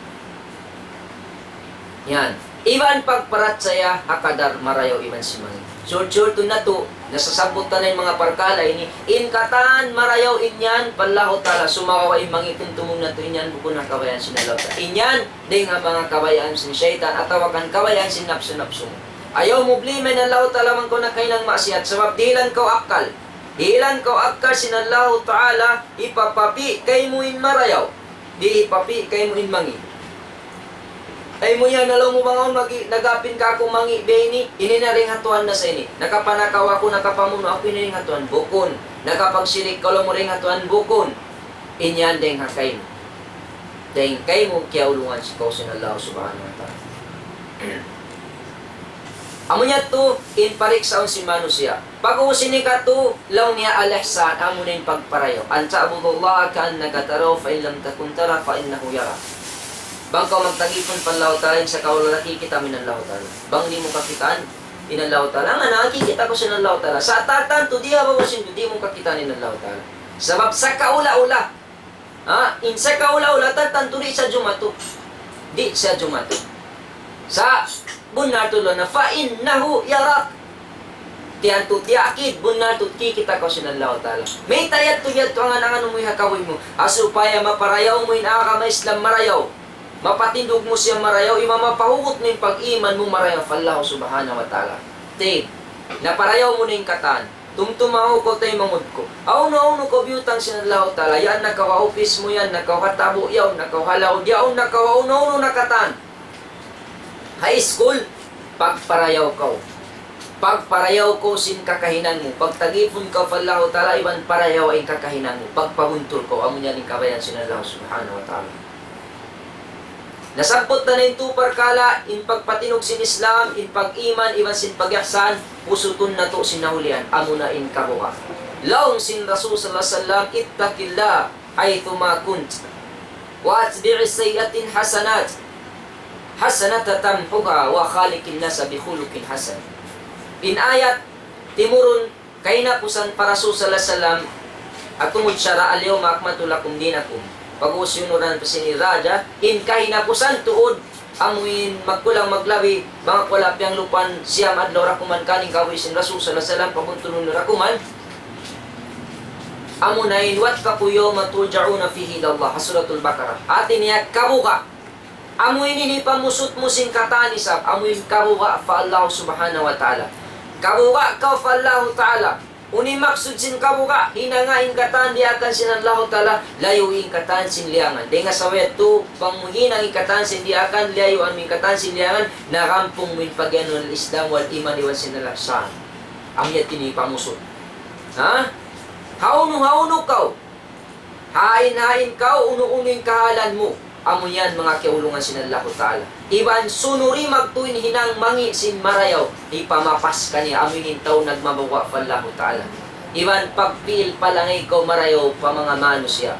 Yan. Iban pagparachaya ha kadar marayaw iban sin mangi'. Short-short natu', nasasabbut ta na in manga parkala' ini, in katan marayaw in yan, pa Allahu Ta'ala, sumagawa' in mangi' tumtumun natu' in yan, bukun ha kabayaan sin Allahu Ta'ala. In yan, dayn ha manga kabayaan sin saytan, atawa kan kabayaan sin napsu-napsu mu. Ayaw mu blame in Allahu Ta'ala bang kaw nakahinang maksiyat, sabab dihilan kaw akkal. Dihilan kaw akkal sin Allahu Ta'ala, hipapapi' kaymu in marayaw. Di' hipapi' kaymu in mangi'. Ay mu yan, laung mu bang awn magi-, nag-apin kāku' mangi' biya' ini, ini na dayn ha Tuhan na sa ini. Nakapanakaw aku, nakapamunu' aku, ini dayn ha Tuhan. Bukun. Nakapagshirik kaw, laung mu dayn ha Tuhan. Bukun. In yan dayn ha kaymu. Dayn kaymu kiyaulungan sin kaw sin Allah Subhanahu wa Ta'ala. Amu yadtu in pariksaun sin manusiya'. Pag'ubus sin hikatū, laung niya al-ihsan, amuna in pagparayaw. أن تعبد الله كأنك تراه فإن لم تكن تراه فإنه يراك. Bang kaw magtagipun pa Allahu Ta'ala, in sakaula nakikita' mu in Allahu Ta'ala. Bang di' mu kakitaan in Allahu Ta'ala, nga nakikita' kaw sin Allahu Ta'ala. Sa' tantu di' ha babaw sin dunya di' mu kakitaan in Allahu Ta'ala. Sabab sakaula-ula, ha, in sakaula-ula, tantu di' sadja matu. Di' sadja matu. Sa' bunnal tuud laung niya, فإنه يراك. Tiyantu, tiyakid, bunnal tuud kikita' kaw sin Allahu Ta'ala. Mayta' yadtu, yadtu angan-angan mu ha kabuhi' mu. Ha supaya maparayaw mu in agama Islam marayaw. Mapatindug mu siya marayaw, iban mapahugut mu in pag-iman mu marayaw pa Allah Subhanahu wa Ta'ala. Ti, naparayaw mu na in katan. Tumtuma, o kaw taymanghud ku. Hawnu-hawnu kaw biyutang sin Allahu Ta'ala. Yaun na kaw ha upis mu, yaun na kaw ha tabu', yaun na kaw ha laud, yaun na kaw ha unu-unu na katan. Ha iskul, pagparayaw kaw. Pagparayaw kaw sin kakahinang mu. Pagtagipun kaw pa Allahu Ta'ala, iban parayaw in kakahinang mu. Pagpabuntul kaw. Amu yan in kabayaan sin Allah Subhanahu wa Ta'ala. Nasabbut ta na in tū parkala', in pagpatindug sin Islam, in pag-iman, iban sin pag-ihsan, pusutun natu' sin nahulihan, amuna in kabuga'. Laung sin Rasul sallallahu alayhi wasallam, اتق الله حيثما كنت وأتبع السيئة الحسنة الحسنة تمحها وخالق الناس بخلق حسن. In ayat timurun kahinapusan pa Rasul sallallahu alayhi wasallam, ha tungud sara', اليوم أكملت لكم دينكم. Pag'ubus sinunuran pa sin iraja, in kahinapusan tuud, amuin magkulang maglabi, bang aku wala' piyanglupan siyam adlaw dakuman kaniya kabuhi' sin Rasul sallallahu alayhi wasallam, pabuntulun dakuman, amuna in واتقوا يوما ترجعون فيه إلى الله, ha Suratul Baqarah. Hāti niya kabuga'. Amu ini in pamusut mu sin katan isab, amu in kabuga' pa Allah Subhanahu wa Ta'ala. Kabuga' kaw pa Allah Ta'ala. Unu in maksud sin kabuga', hinanga in katan diyaakan sin Allahu Ta'ala, layu in katan sin liyangan. Dayn ha sabab yadtu, bang mu hinang in katan sin diyaakan, layu amu in katan sin liyangan, narampung mu in pagiyanun al-Islam wal iman iban sin al-ihsan. Amu yadtu in pamusud. Ha? Hawnu, hawnu kaw. Hain-hain kaw, unu-unu in kahalan mu. Amu yan manga kiyaulungan sin Allahu Ta'ala. Iban sunuri magtuy in hinang mangi' sin marayaw, hipamapas kaniya, amu in tau nagmabuga' pa Allahu Ta'ala. Iban pagpi'il palangay kaw marayaw pa manga manusiya'.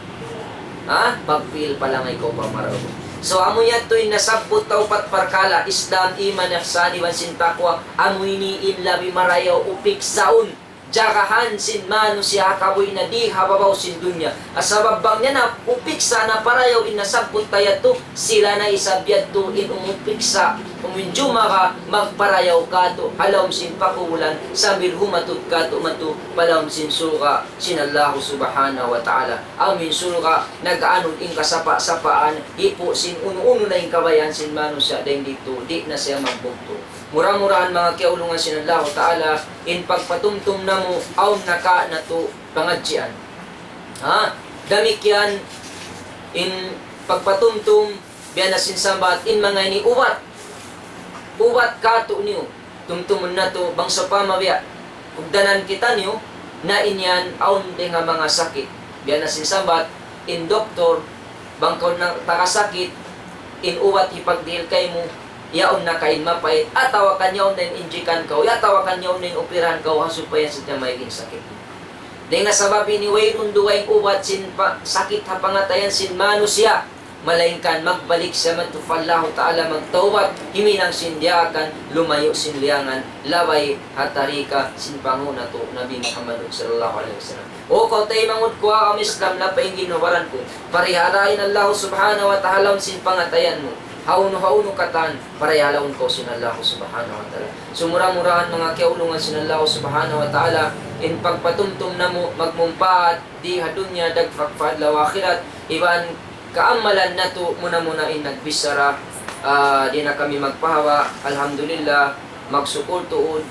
Ha? Pagpi'il palangay kaw pa marayaw. So, amu yadtu in nasabbut ta upat parkala', Islam, iman, ihsan, iban sin taqwa. Amu ini in labi marayaw upiksaun jagahan sin manusiya' ha kabuhi' niya di ha babaw sin dunya. Sabab bang niya na upiksa na parayaw in nasabbut ta yadtu, sila na isab yadtu in umupiksa, uminjumaga magparayaw katu' ha lawm sin pakubulan sambil humatud katu' madtu pa lawm sin surga' sin Allahu Subhanahu wa Ta'ala. Amu in surga' nag-anud in kasapa'-sapaan, hipu' sin unu-unu na in kabayaan sin manusiya' dayn ditu, di' na siya magbugtu'. Mura-murahan manga kiyaulungan sin Allahu Ta'ala, in pagpatumtum namu', awn na ka natu' pangadjian. Ha? Damikkiyan, in pagpatumtum, biya' na sin sambat, in manga ini ubat. Ubat katu' niyu, tumtumun natu', bang sawpama biya', kugdanan kitaniyu, na in yan, awn dayn ha manga sakit. Biya' na sin sambat, in doktor, bang kaw na takasakit, in ubat hipagdihil kaymu, yaun na ka in mapait, atawa kan yaun na in injikan kaw, atawa kan yaun na in operahan kaw, ha supaya sin tiyan maig in sakit. Dayn ha sabab ini wayruun dugaing ubat sin pa-, sakit ha pangatayan sin manusiya', malaingkan magbalik siya madtu pa Allahu Ta'ala magtawbat, huminang sin diyaakan, lumayu' sin liyangan, labay ha tarika sin panghu' natu' Nabi Muhammad sallallahu alayhi wasallam. O kaw taymanghud ku ha agama Islam, lapay in ginhawa-baran ku. Parihalaun in Allah Subhanahu wa Ta'ala sin pangatayan mu. Hawnu-hawnu katan, parihalaun kaw sin Allah Subhanahu wa Ta'ala. Sumura-murahan manga kiyaulungan sin Allah Subhanahu wa Ta'ala, in pagpatumtum namu' magmumpaat di ha dunya dagpak pa adlaw akhirat, iban kaamalan natu' muna-muna in nagbichara, ah, di' na kami magpahawa, alhamdulillah, magsukul tuud,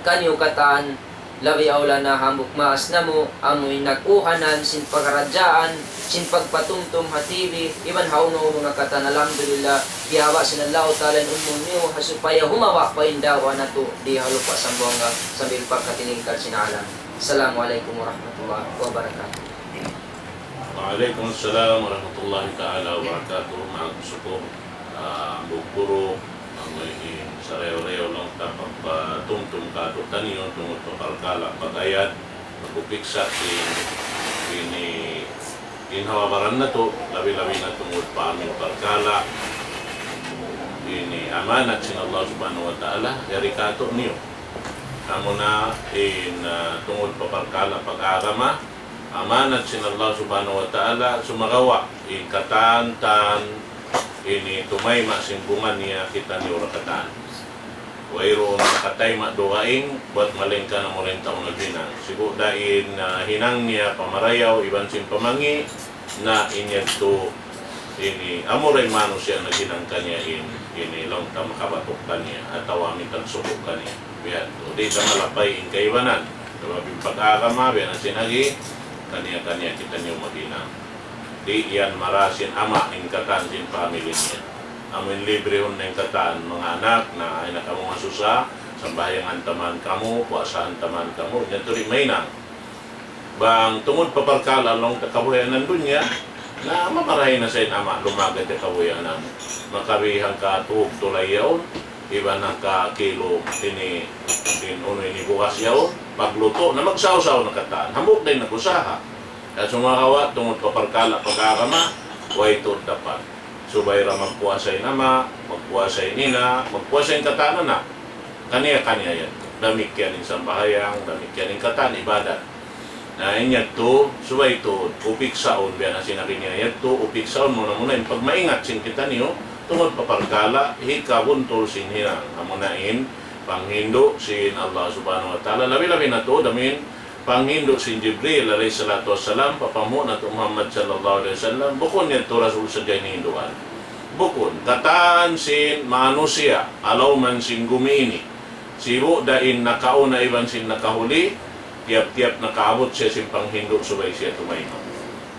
kaniyu katan, labi awla na hambuuk maas namu', amu in nag-uhanan sin pagradjaan, sin pagpatumtum ha T V, iban hawnu-hawnu na katan, alhamdulillah, piyahaba' sin Allahu Ta'ala in umul niyu, ha supaya humaba' pa in da'wa natu', di ha lupa' Sambuwangan, sambil pagkatilingkal sin alam. Assalamu alaykum warahmatullahi wabarakatuh. Wa alaykum assalam warahmatullahi ta'ala wabarakatuh. Magsukul, ah, hambuuk guru, amu in sarayaw-rayaw laung ta pagpatumtum kātu'niyu tungud pa parkala' pag-ayad, pag-upiksa sin ini ginhawa-baran natu', labi-labi na tungud pa amu in parkala' ini amanat sin Allah Subhanahu wa Ta'ala, yari kātu'niyu. Amuna in, ah, tungud pa parkala' pag-agama, amanat sin Allah Subhanahu wa Ta'ala, sumagawa' in katan-katan ini tumayma' sin bunga niya kitaniyu ra katan. Wayruun nakatayma' dugaing, buwat malaingkan amu ra in tau naghinang. Sibu' da in, ah, hinang niya pamarayaw iban sin pamangi', na in yadtu ini amu ra in manusiya' naghinang kaniya in, ini laung ta makabatuk kaniya atawa amu in tagsuku' kaniya. Biya' yadtu. Di' ta malapay in kaibanan. Sabab in pag-agama, biya' na sin agi, kaniya-kaniya kitaniyu maghinang. Di' yan mara sin ama' in katan sin family niya. Amu in librihun na in katan, manga anak, na ay na kamu masusa, sambahayangan ta man kamu, puasahan ta man kamu, yadtu di' mahinang. Bang tungud pa parkala' laung ta kabuhianan dunya, na maparahi na sa in ama' lumagad ha kabuhianan. Makabihang ka tuhug tulay yaun, iban hangka kilo ini, in unu ini bugas yaun, paglutu' na magsawsaw na katan. Hambuuk da in nag-usaha. Kaya sumagawa' tungud pa parkala' pag-agama, way tuud dapat. Subay ra magpuasa in ama', magpuasa in ina', magpuasa in katan anak. Kaniya-kaniya yan. Damikkiyan in sambahayang, damikkiyan in katan ibadat. Na in yadtu, subay tuud, upiksaun, biya' na sin agi niya yadtu, upiksaun muna-muna in pagmaingat sin kitaniyu, tungud pa parkala', hikabuntul sin hinang. Amuna in, panghindu' sin Allah Subhanahu wa Ta'ala, labi-labi na tuud, amu in, panghindu' sin Jibril alayhi salatu wassalam, pa panghu' natu' Muhammad sallallahu alayhi wasallam, bukun yadtu Rasul sadja in hinduan. Bukun, katan sin manusiya', ha lawm sin gumi ini. Sibu' da in nakauna iban sin nakahuli, tiyap-tiyap nakaabut siya sin panghindu' subay siya tumayma'.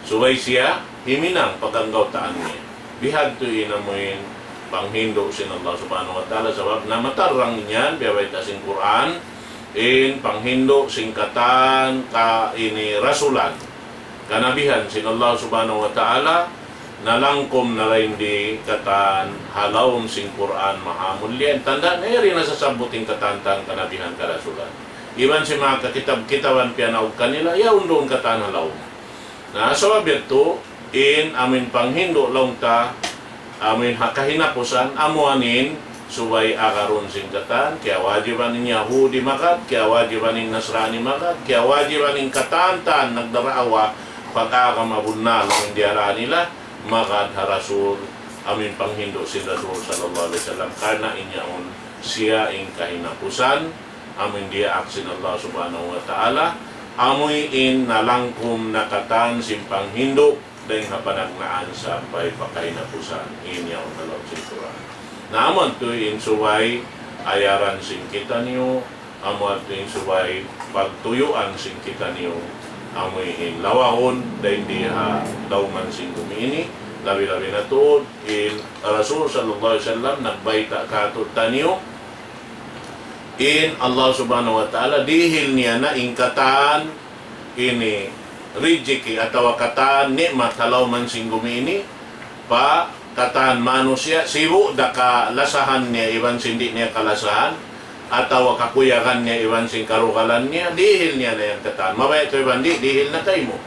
Subay siya himinang pa kangkautaan niya. Bihadtu in amuin panghindu' sin Allah Subhanahu wa Ta'ala, sabab na matarrang niyan, biya' bayta' sin Qur'an, in panghindu' sin katan ka ini rasulan, kanabihan sin Allah Subhanahu wa Ta'ala, nalangkum na dayn di katan ha lawm sin Qur'an mahamulliya. Tanda' na yari nasasabbut in katan-katan kanabihan karasulan. Iban sin manga kakitab-kitaban piyanaug kanila, yaun duun katan ha lawm. Na, sabab yadtu, in amuin panghindu' laung ta, amuin ha kahinapusan, amu in subay agarun sin katan, kiyawajiban in Yahudi magad, kiyawajiban in Nasrani magad, kiyawajiban in katan-katan nagdarawa pag-agama bunnal in diyara nila, magad ha Rasul, amuin panghindu' sin Rasul sallallahu alayhi wasallam, karna' in yaun siya in kahinapusan, amuin diyaak sin Allah Subhanahu wa Ta'ala, amuin nalangkum na katan sin panghindu' dayn ha panagnaan sampay pa kahinapusan. In yaun ha lawm sin Qur'an. Na amu yadtu in subay ayaran sin kitaniyu, amu yadtu in subay pagtuyuan sin kitaniyu, amuin lawahun dayn di ha dauman sin gumi ini, labi-labi na tuud in Rasul sallallahu alayhi wasallam nagbayta' kātu'niyu, in Allah Subhanahu wa Ta'ala dihil niya na in katan ini rijiki atawa katan ni'mat ha lawm sin gumi ini pa katan manusiya', sibu' da kalasahan niya iban sin di' niya kalasahan, atawa kakuyagan niya iban sin karugalan niya, dihil niya na yan katan. Mabaya' tuud iban di', dihil na kaymu.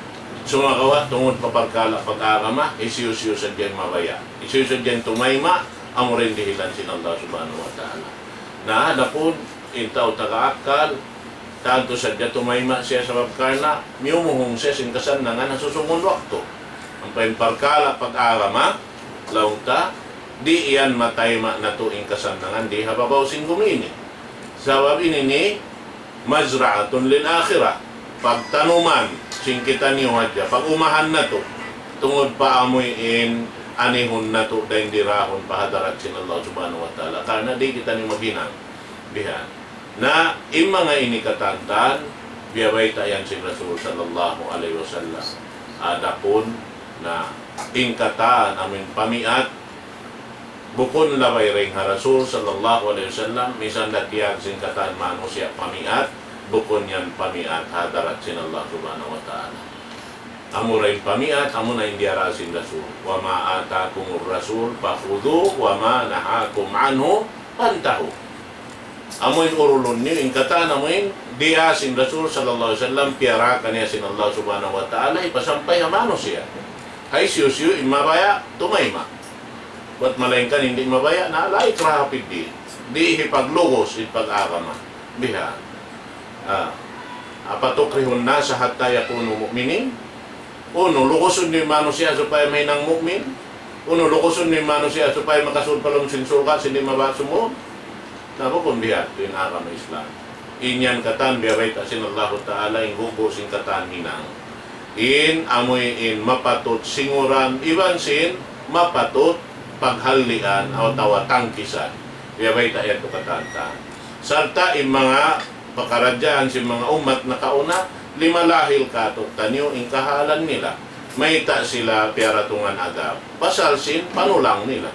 Sumagawa' tungud pa parkala' pag-agama, hisiyu-siyu sadja in mabaya', hisiyu sadja in tumayma', amu ra in dihilan sin Allah Subhanahu wa Ta'ala. Na, adapun in tau taga akkal, tantu sadja tumayma' siya sabab karna' miyumuhung siya sin kasannangan ha susungun waktu. Ampa in parkala' pag-agama, laung ta, di' yan matayma' natu' in kasannangan di ha babaw sin gumi ini. Sabab ini ni مزرعة للآخرة. Pagtanuman sin kitaniyu hadja, pag-umahan natu'. Tungud pa amuin anihun natu' dayn di rahun pa hadarat sin Allah Subhanahu wa Ta'ala. Karna' di' kitaniyu maghinang. Bihan. Na, in manga ini katan-katan, biya' bayta' yan sin Rasul sallallahu alayhi wasallam. Adapun, na, in katan, amuin pamiat, bukun labay dayn ha Rasul sallallahu alayhi wasallam, misan da tiyag sin katan manusiya' pamiat, bukun yan pamiat ha hadarat sin Allah Subhanahu wa Ta'ala. Amura in pamiat, amuna in diyara sin Rasul. وما آتاكم الرسول فخذوه وما نهاكم عنه فانتهوا. Amu in urulun niyu, in katan amu in diyā sin Rasul sallallahu alayhi wasallam, piyarā kaniya sin Allah Subhanahu wa Ta'ala, hipasampay ha manusiya'. Hisiyu-siyu in mabaya', tumayma'. Bat malaingkan in di' mabaya', na لا إكراه في الدين. Di' hipaglugus in pag-agama. Biha. Ah. أفتكرهون الناس حتى يكونوا مؤمنين؟ Unu, lugusun niyu in manusiya' supaya mahinang mu'min? Unu, lugusun niyu in manusiya' supaya makasud pa lawm sin surga' sin di' mabaya' sumud? Na bukun biya' ha yan in agama Islam. In yan katan biya' bayta' sin Allahu Ta'ala in gugu' sin katan hinang. In amuin mapatut singuran, iban sin mapatut paghallian atawa tangkisan. Biya' bayta' yan tu katan-katan. Sarta' in manga pakaradjaan sin manga ummat nakauna, limalahil kātu'niyu in kahālan nila. Mayta' sila piyaratungan adab? Pasal sin panulang nila.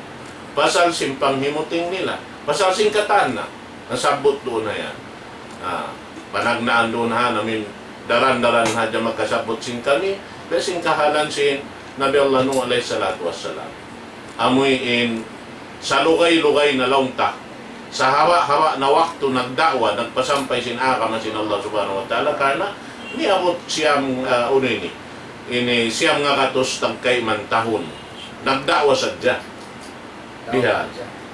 Pasal sin panghimuting nila. Pasal sin katan na. Nasabbut duun na yan. Ah, panagnaan duun ha, amuin daran-daran hadja makasabbut sin kami, biya' sin kahālan sin Nabi Allah Nuh alayhi salatu wassalam. Amuin salugay-lugay na laung ta. Sahaba'-haba' na waktu nagda'wa, nagpasampay sin agama sin Allah Subhanahu wa Ta'ala, karna' niyabut siyam, ah, unu ini, ini siyam ngagatus tagkayman tahun. Nagda'wa sadja. Biha.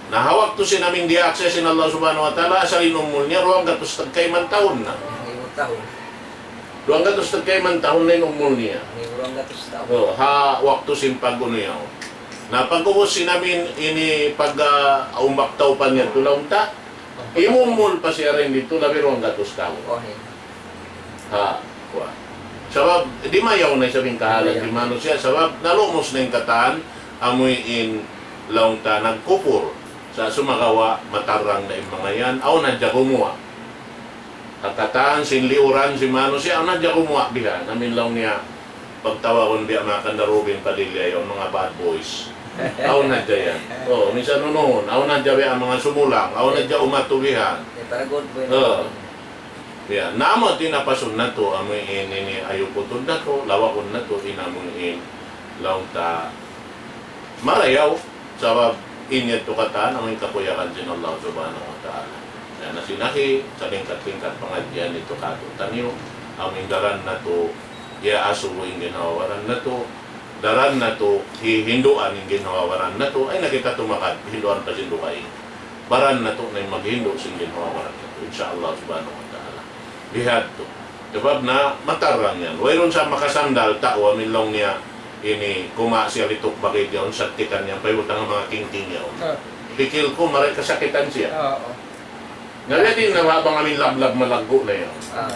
Na ha waktu sin amuin diyaak siya sin Allah Subhanahu wa Ta'ala, asal in umul niya duwanggatus tagkayman tahun na. Limang tahun. Duwanggatus tagkayman tahun na in umul niya. Duwanggatus tahun. Oh, ha waktu sin pag-unu niya. Na pag'ubus sin amuin ini pag, ah, umbak tau pa niya tu laung ta, imumul pa siya dayn ditu labi duwanggatus tahun. Oh, iya. Ha, kuwan. Sabab, di' mayaw na isab in kahālan sin manusiya', sabab nalumus na in katan, amuin laung ta nagkupur. Sa' sumagawa', matarrang na in manga yan, awn hadja gumuwa'. Ha katan sin liuran sin manusiya', awn hadja kumuwa' bihan. Amin laung niya, pagtawagun biya' manga Kandarubin Padilla yaun, manga bad boys. Awn hadja yan. Oh, minsan unu-unu, awn hadja biya' manga sumulang, awn hadja umatu bihan. Para good boy. Oh. Ya, na amu tinapasun natu', amu in ini ayukutud natu', lawagun natu', in amu in laung ta marayaw, sabab in yadtu katan amu in kakuyagan sin Allah Subhanahu wa Ta'ala. Ya, na sin akhi, salingkat-lingkat pangadjian yadtu katu'taniyu, amu in daran natu', ya asubu in ginhawa-baran natu', daran natu', hi-, hinduan in ginhawa-baran natu', ay na kita tumakad, hinduan pa sin dugaing. Baran natu' na in maghindu' sin ginhawa-baran natu', insya Allah Subhanahu wa Ta'ala. Bihadtu. Sabab na matarrang yan. Wayruun sa makasandal tau, amin laung niya, ini kuma' siya lituk bagid yaun, sattikan niya, paibutang manga kingking yaun. Ah. Pikil ku, maray kasakitan siya. Oo. Nga di' na bang amin lablab malaggu' na yaun. Ah.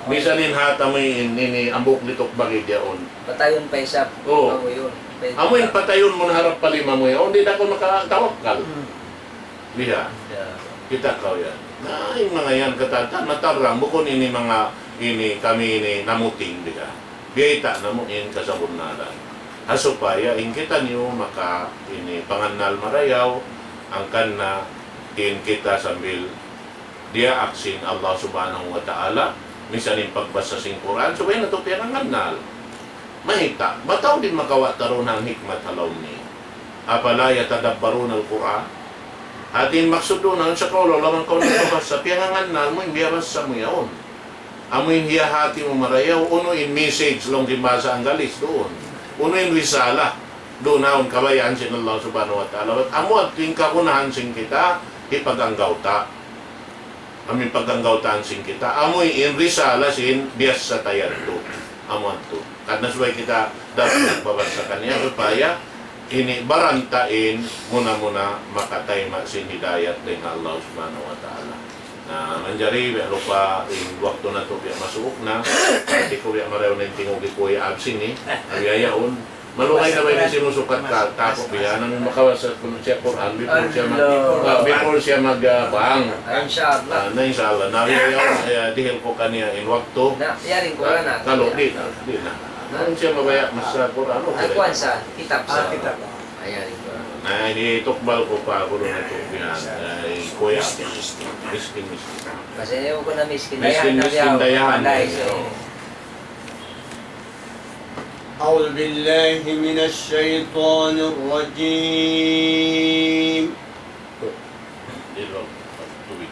Misan in hata mu in, ini ambuk lituk bagid yaun. Patayun pa isab. Oo. Amu yun. Amu in patayun mu na harap pa lima mu yaun, di' na kaw makatawakkal. Hmm. Biha'. Ya. Kita' kaw yan. Na, in manga yan katan, matarrang, bukun ini manga, ini, kami ini namuting, biha'. Biyayta' namu' in kasabunnalan. Ha supaya in kitaniyu maka ini pangannal marayaw, hangkan na in kita sambil diyaak sin Allah Subhanahu wa Ta'ala, misan in pagbasa sin Qur'an, subay natu' piyangannal. Mayta', bataw di' makawa' ta duun in hikmat ha lawm niya. أفلا يتدبرون القرآن؟ Hati in maksud duun, awn sa kaw, laung, laung kaw nagpabasa, piyangannal mu in biyabasa mu yaun. Amu in hiyahati mu marayaw, unu in message laung sin bahasa Anggalis duun. Unu in risala duun, awn kabayaan sin Allah Subhanahu wa Ta'ala. Bat amu yadtu in kagunahan sin kita, hipag-anggawta'. Amu in pag-anggawtaan sin kita. Amu in risala sin biyasa ta yadtu. Amu yadtu. Karna' subay kita dapat nagbabasa kaniya, supaya ini baran ta in muna-muna makatayma' sin hidayat dayn ha Allah Subhanahu wa Ta'ala. Na, manjari, biya' lupa in waktu natu' biya' masuuk na, di' ku biya' marayaw na in tingug hi Kuya Absin, eh. Biya' yaun, malugay na ba ini simusukat ka, tapu biya', nang makabasa kunu' siya Qur'an, before siya mag-, ah, before siya mag, ah, bang. Inshallah. Ah, na inshallah. Na, biya' yaun, eh, dihil ku kaniya in waktu. Na, yari ku na. Kalu, di' na, di' na. Kung siya mabaya' masa Qur'an, okay. Kuwan sa, kitab sa. Ah, kitab. Ayan, ito. Na, ini tukbal ku pa guru natu' bihan. Ay, kuya. Miskin, miskin. Kasi ayaw ku na miskin. Miskin, dayahan na miskin, biya' dayahan. Panday, so. أعوذ بالله من الشيطان الرجيم. Di' ba? Tubig.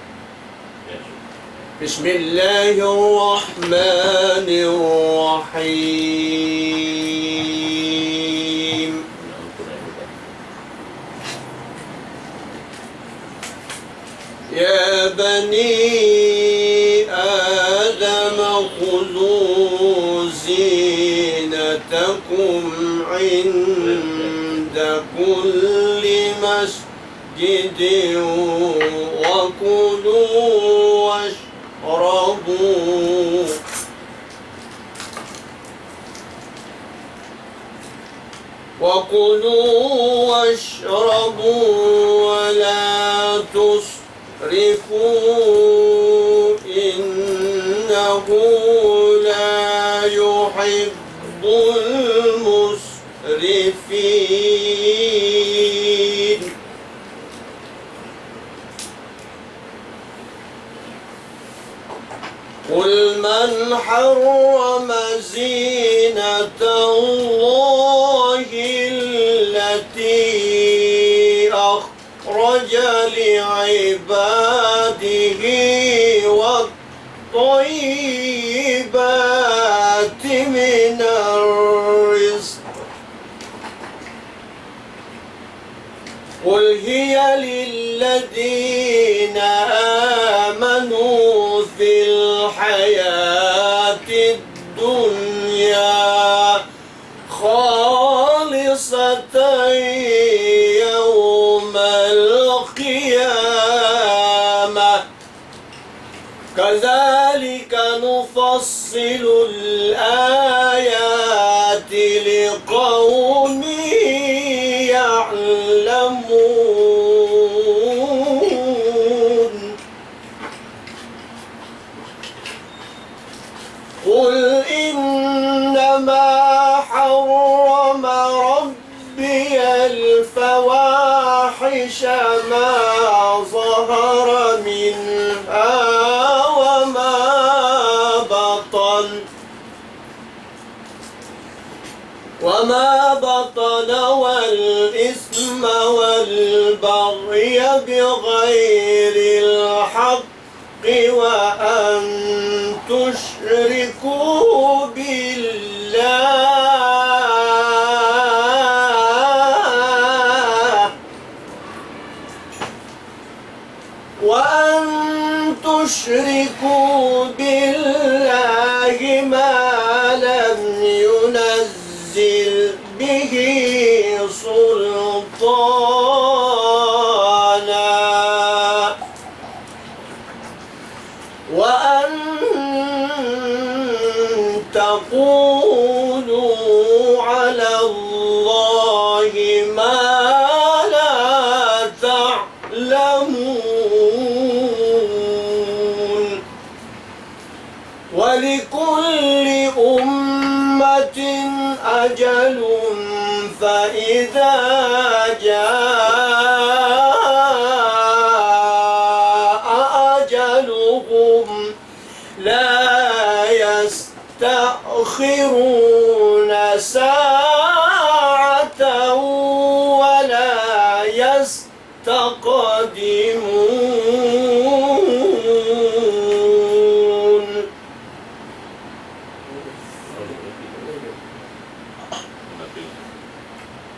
بسم الله الرحمن الرحيم. يا بني آدم خذوا زينتكم عند كل مسجد مسجد وكلوا واشربوا، وكلوا واشربوا ولا تسرفوا، إنه لا يحب المسرفين. قل من حرم زينة الله التي أخرج لعباده والطيبات من الرزق، قل هي للذين آمنوا في الحياة الدنيا خالصة يوم القيامة، كذلك نفصل الآيات لقوم يعلمون. الفواحش ما ظهر منها وما بطن، وما بطن، والإثم والبغي بغير الحق، وأن تشركوا بالله، وأن تشركوا بالله ما لم ينزل به سلطانا، وأن تقولوا على الله ما لا تعلمون. ولكل أمة أجل، فإذا جاء أجلهم لا يستأخرون ساعة ولا يستقدمون.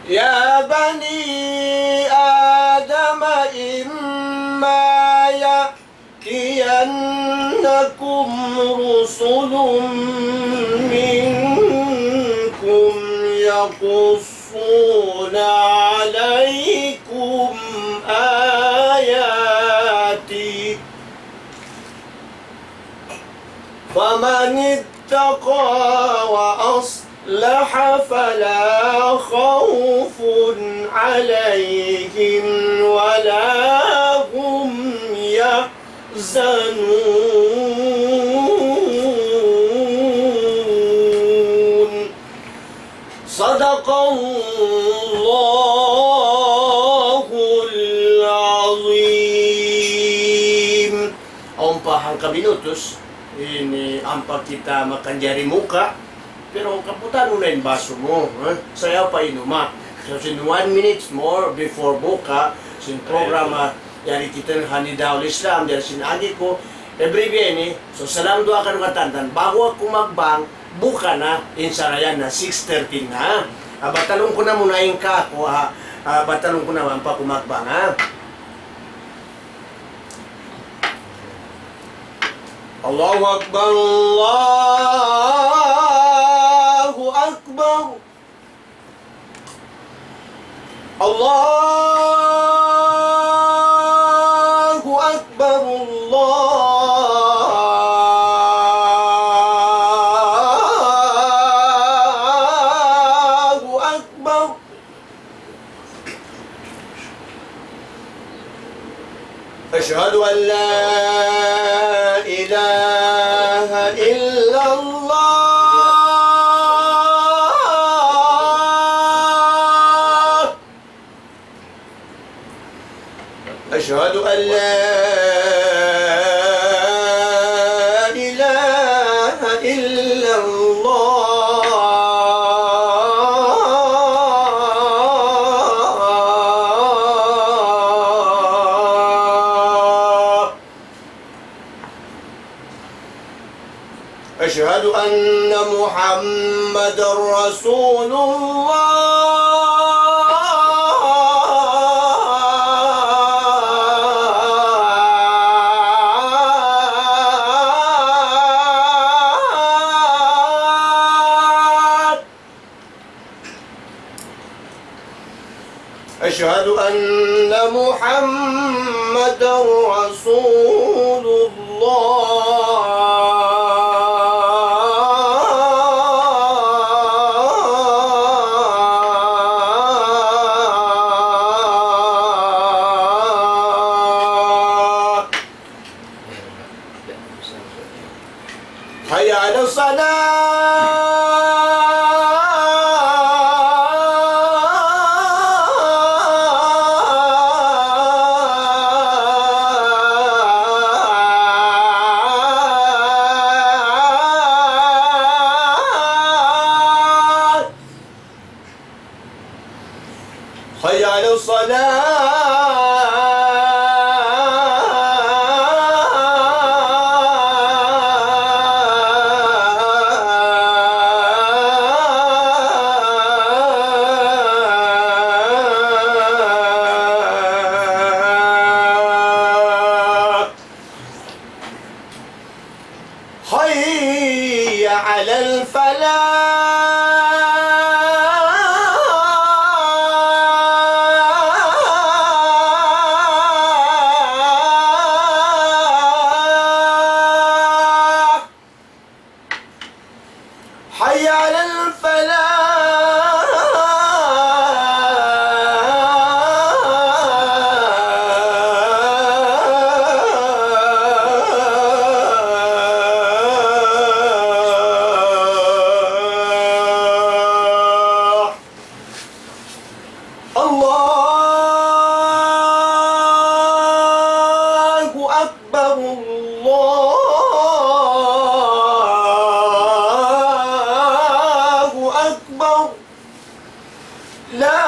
يا بني آدم إما يأتينكم رسل منكم يقصون عليكم آياتي، فمن اتقى وأصلح فلا خوف عليهم ولا هم يحزنون. صدق الله العظيم. Awn pa hangka minutos, ini ampa kita makanjari muka, pero kaputan mu na in basu mu, eh? Sayaw pa inuma. So, sin one minutes more before buka, sin programa, yari kita ha Nidaul Islam, yari sin agi ku, every day ini, so salam duwaa kaniyu katantan, ba'gu aku magbang, buka na, in sarayan na, six thirty na. Ah, batalun ku na muna in kaku', ah, ah, batalun ku na ampa ku magbang, ha. الله أكبر، الله أكبر، الله أكبر، الله أكبر. أشهد أن لا إله إلا الله. أشهد أن لا إله إلا الله. أشهد أن محمدا رسول الله. أشهد أن محمدا رسول الله. حي على الصلاة. الصلاة. حي على الفلاح. حي على الفلاح. الله أكبر، الله أكبر. لا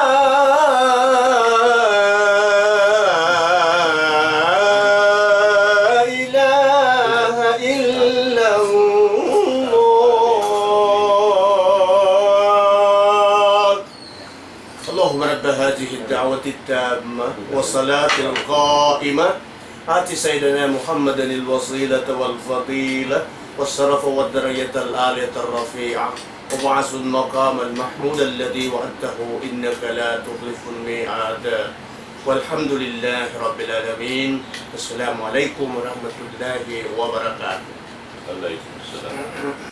إله إلا الله. اللهم رب هذه الدعوة التامة والصلاة القائمة، آت سيدنا محمدا الوسيلة والفضيلة والشرف والدرجة العالية الرفيعة، وابعثه المقام المحمود الذي وعدته، إنك لا تخلف الميعاد. والحمد لله رب العالمين. السلام عليكم ورحمة الله وبركاته. وعليكم السلام.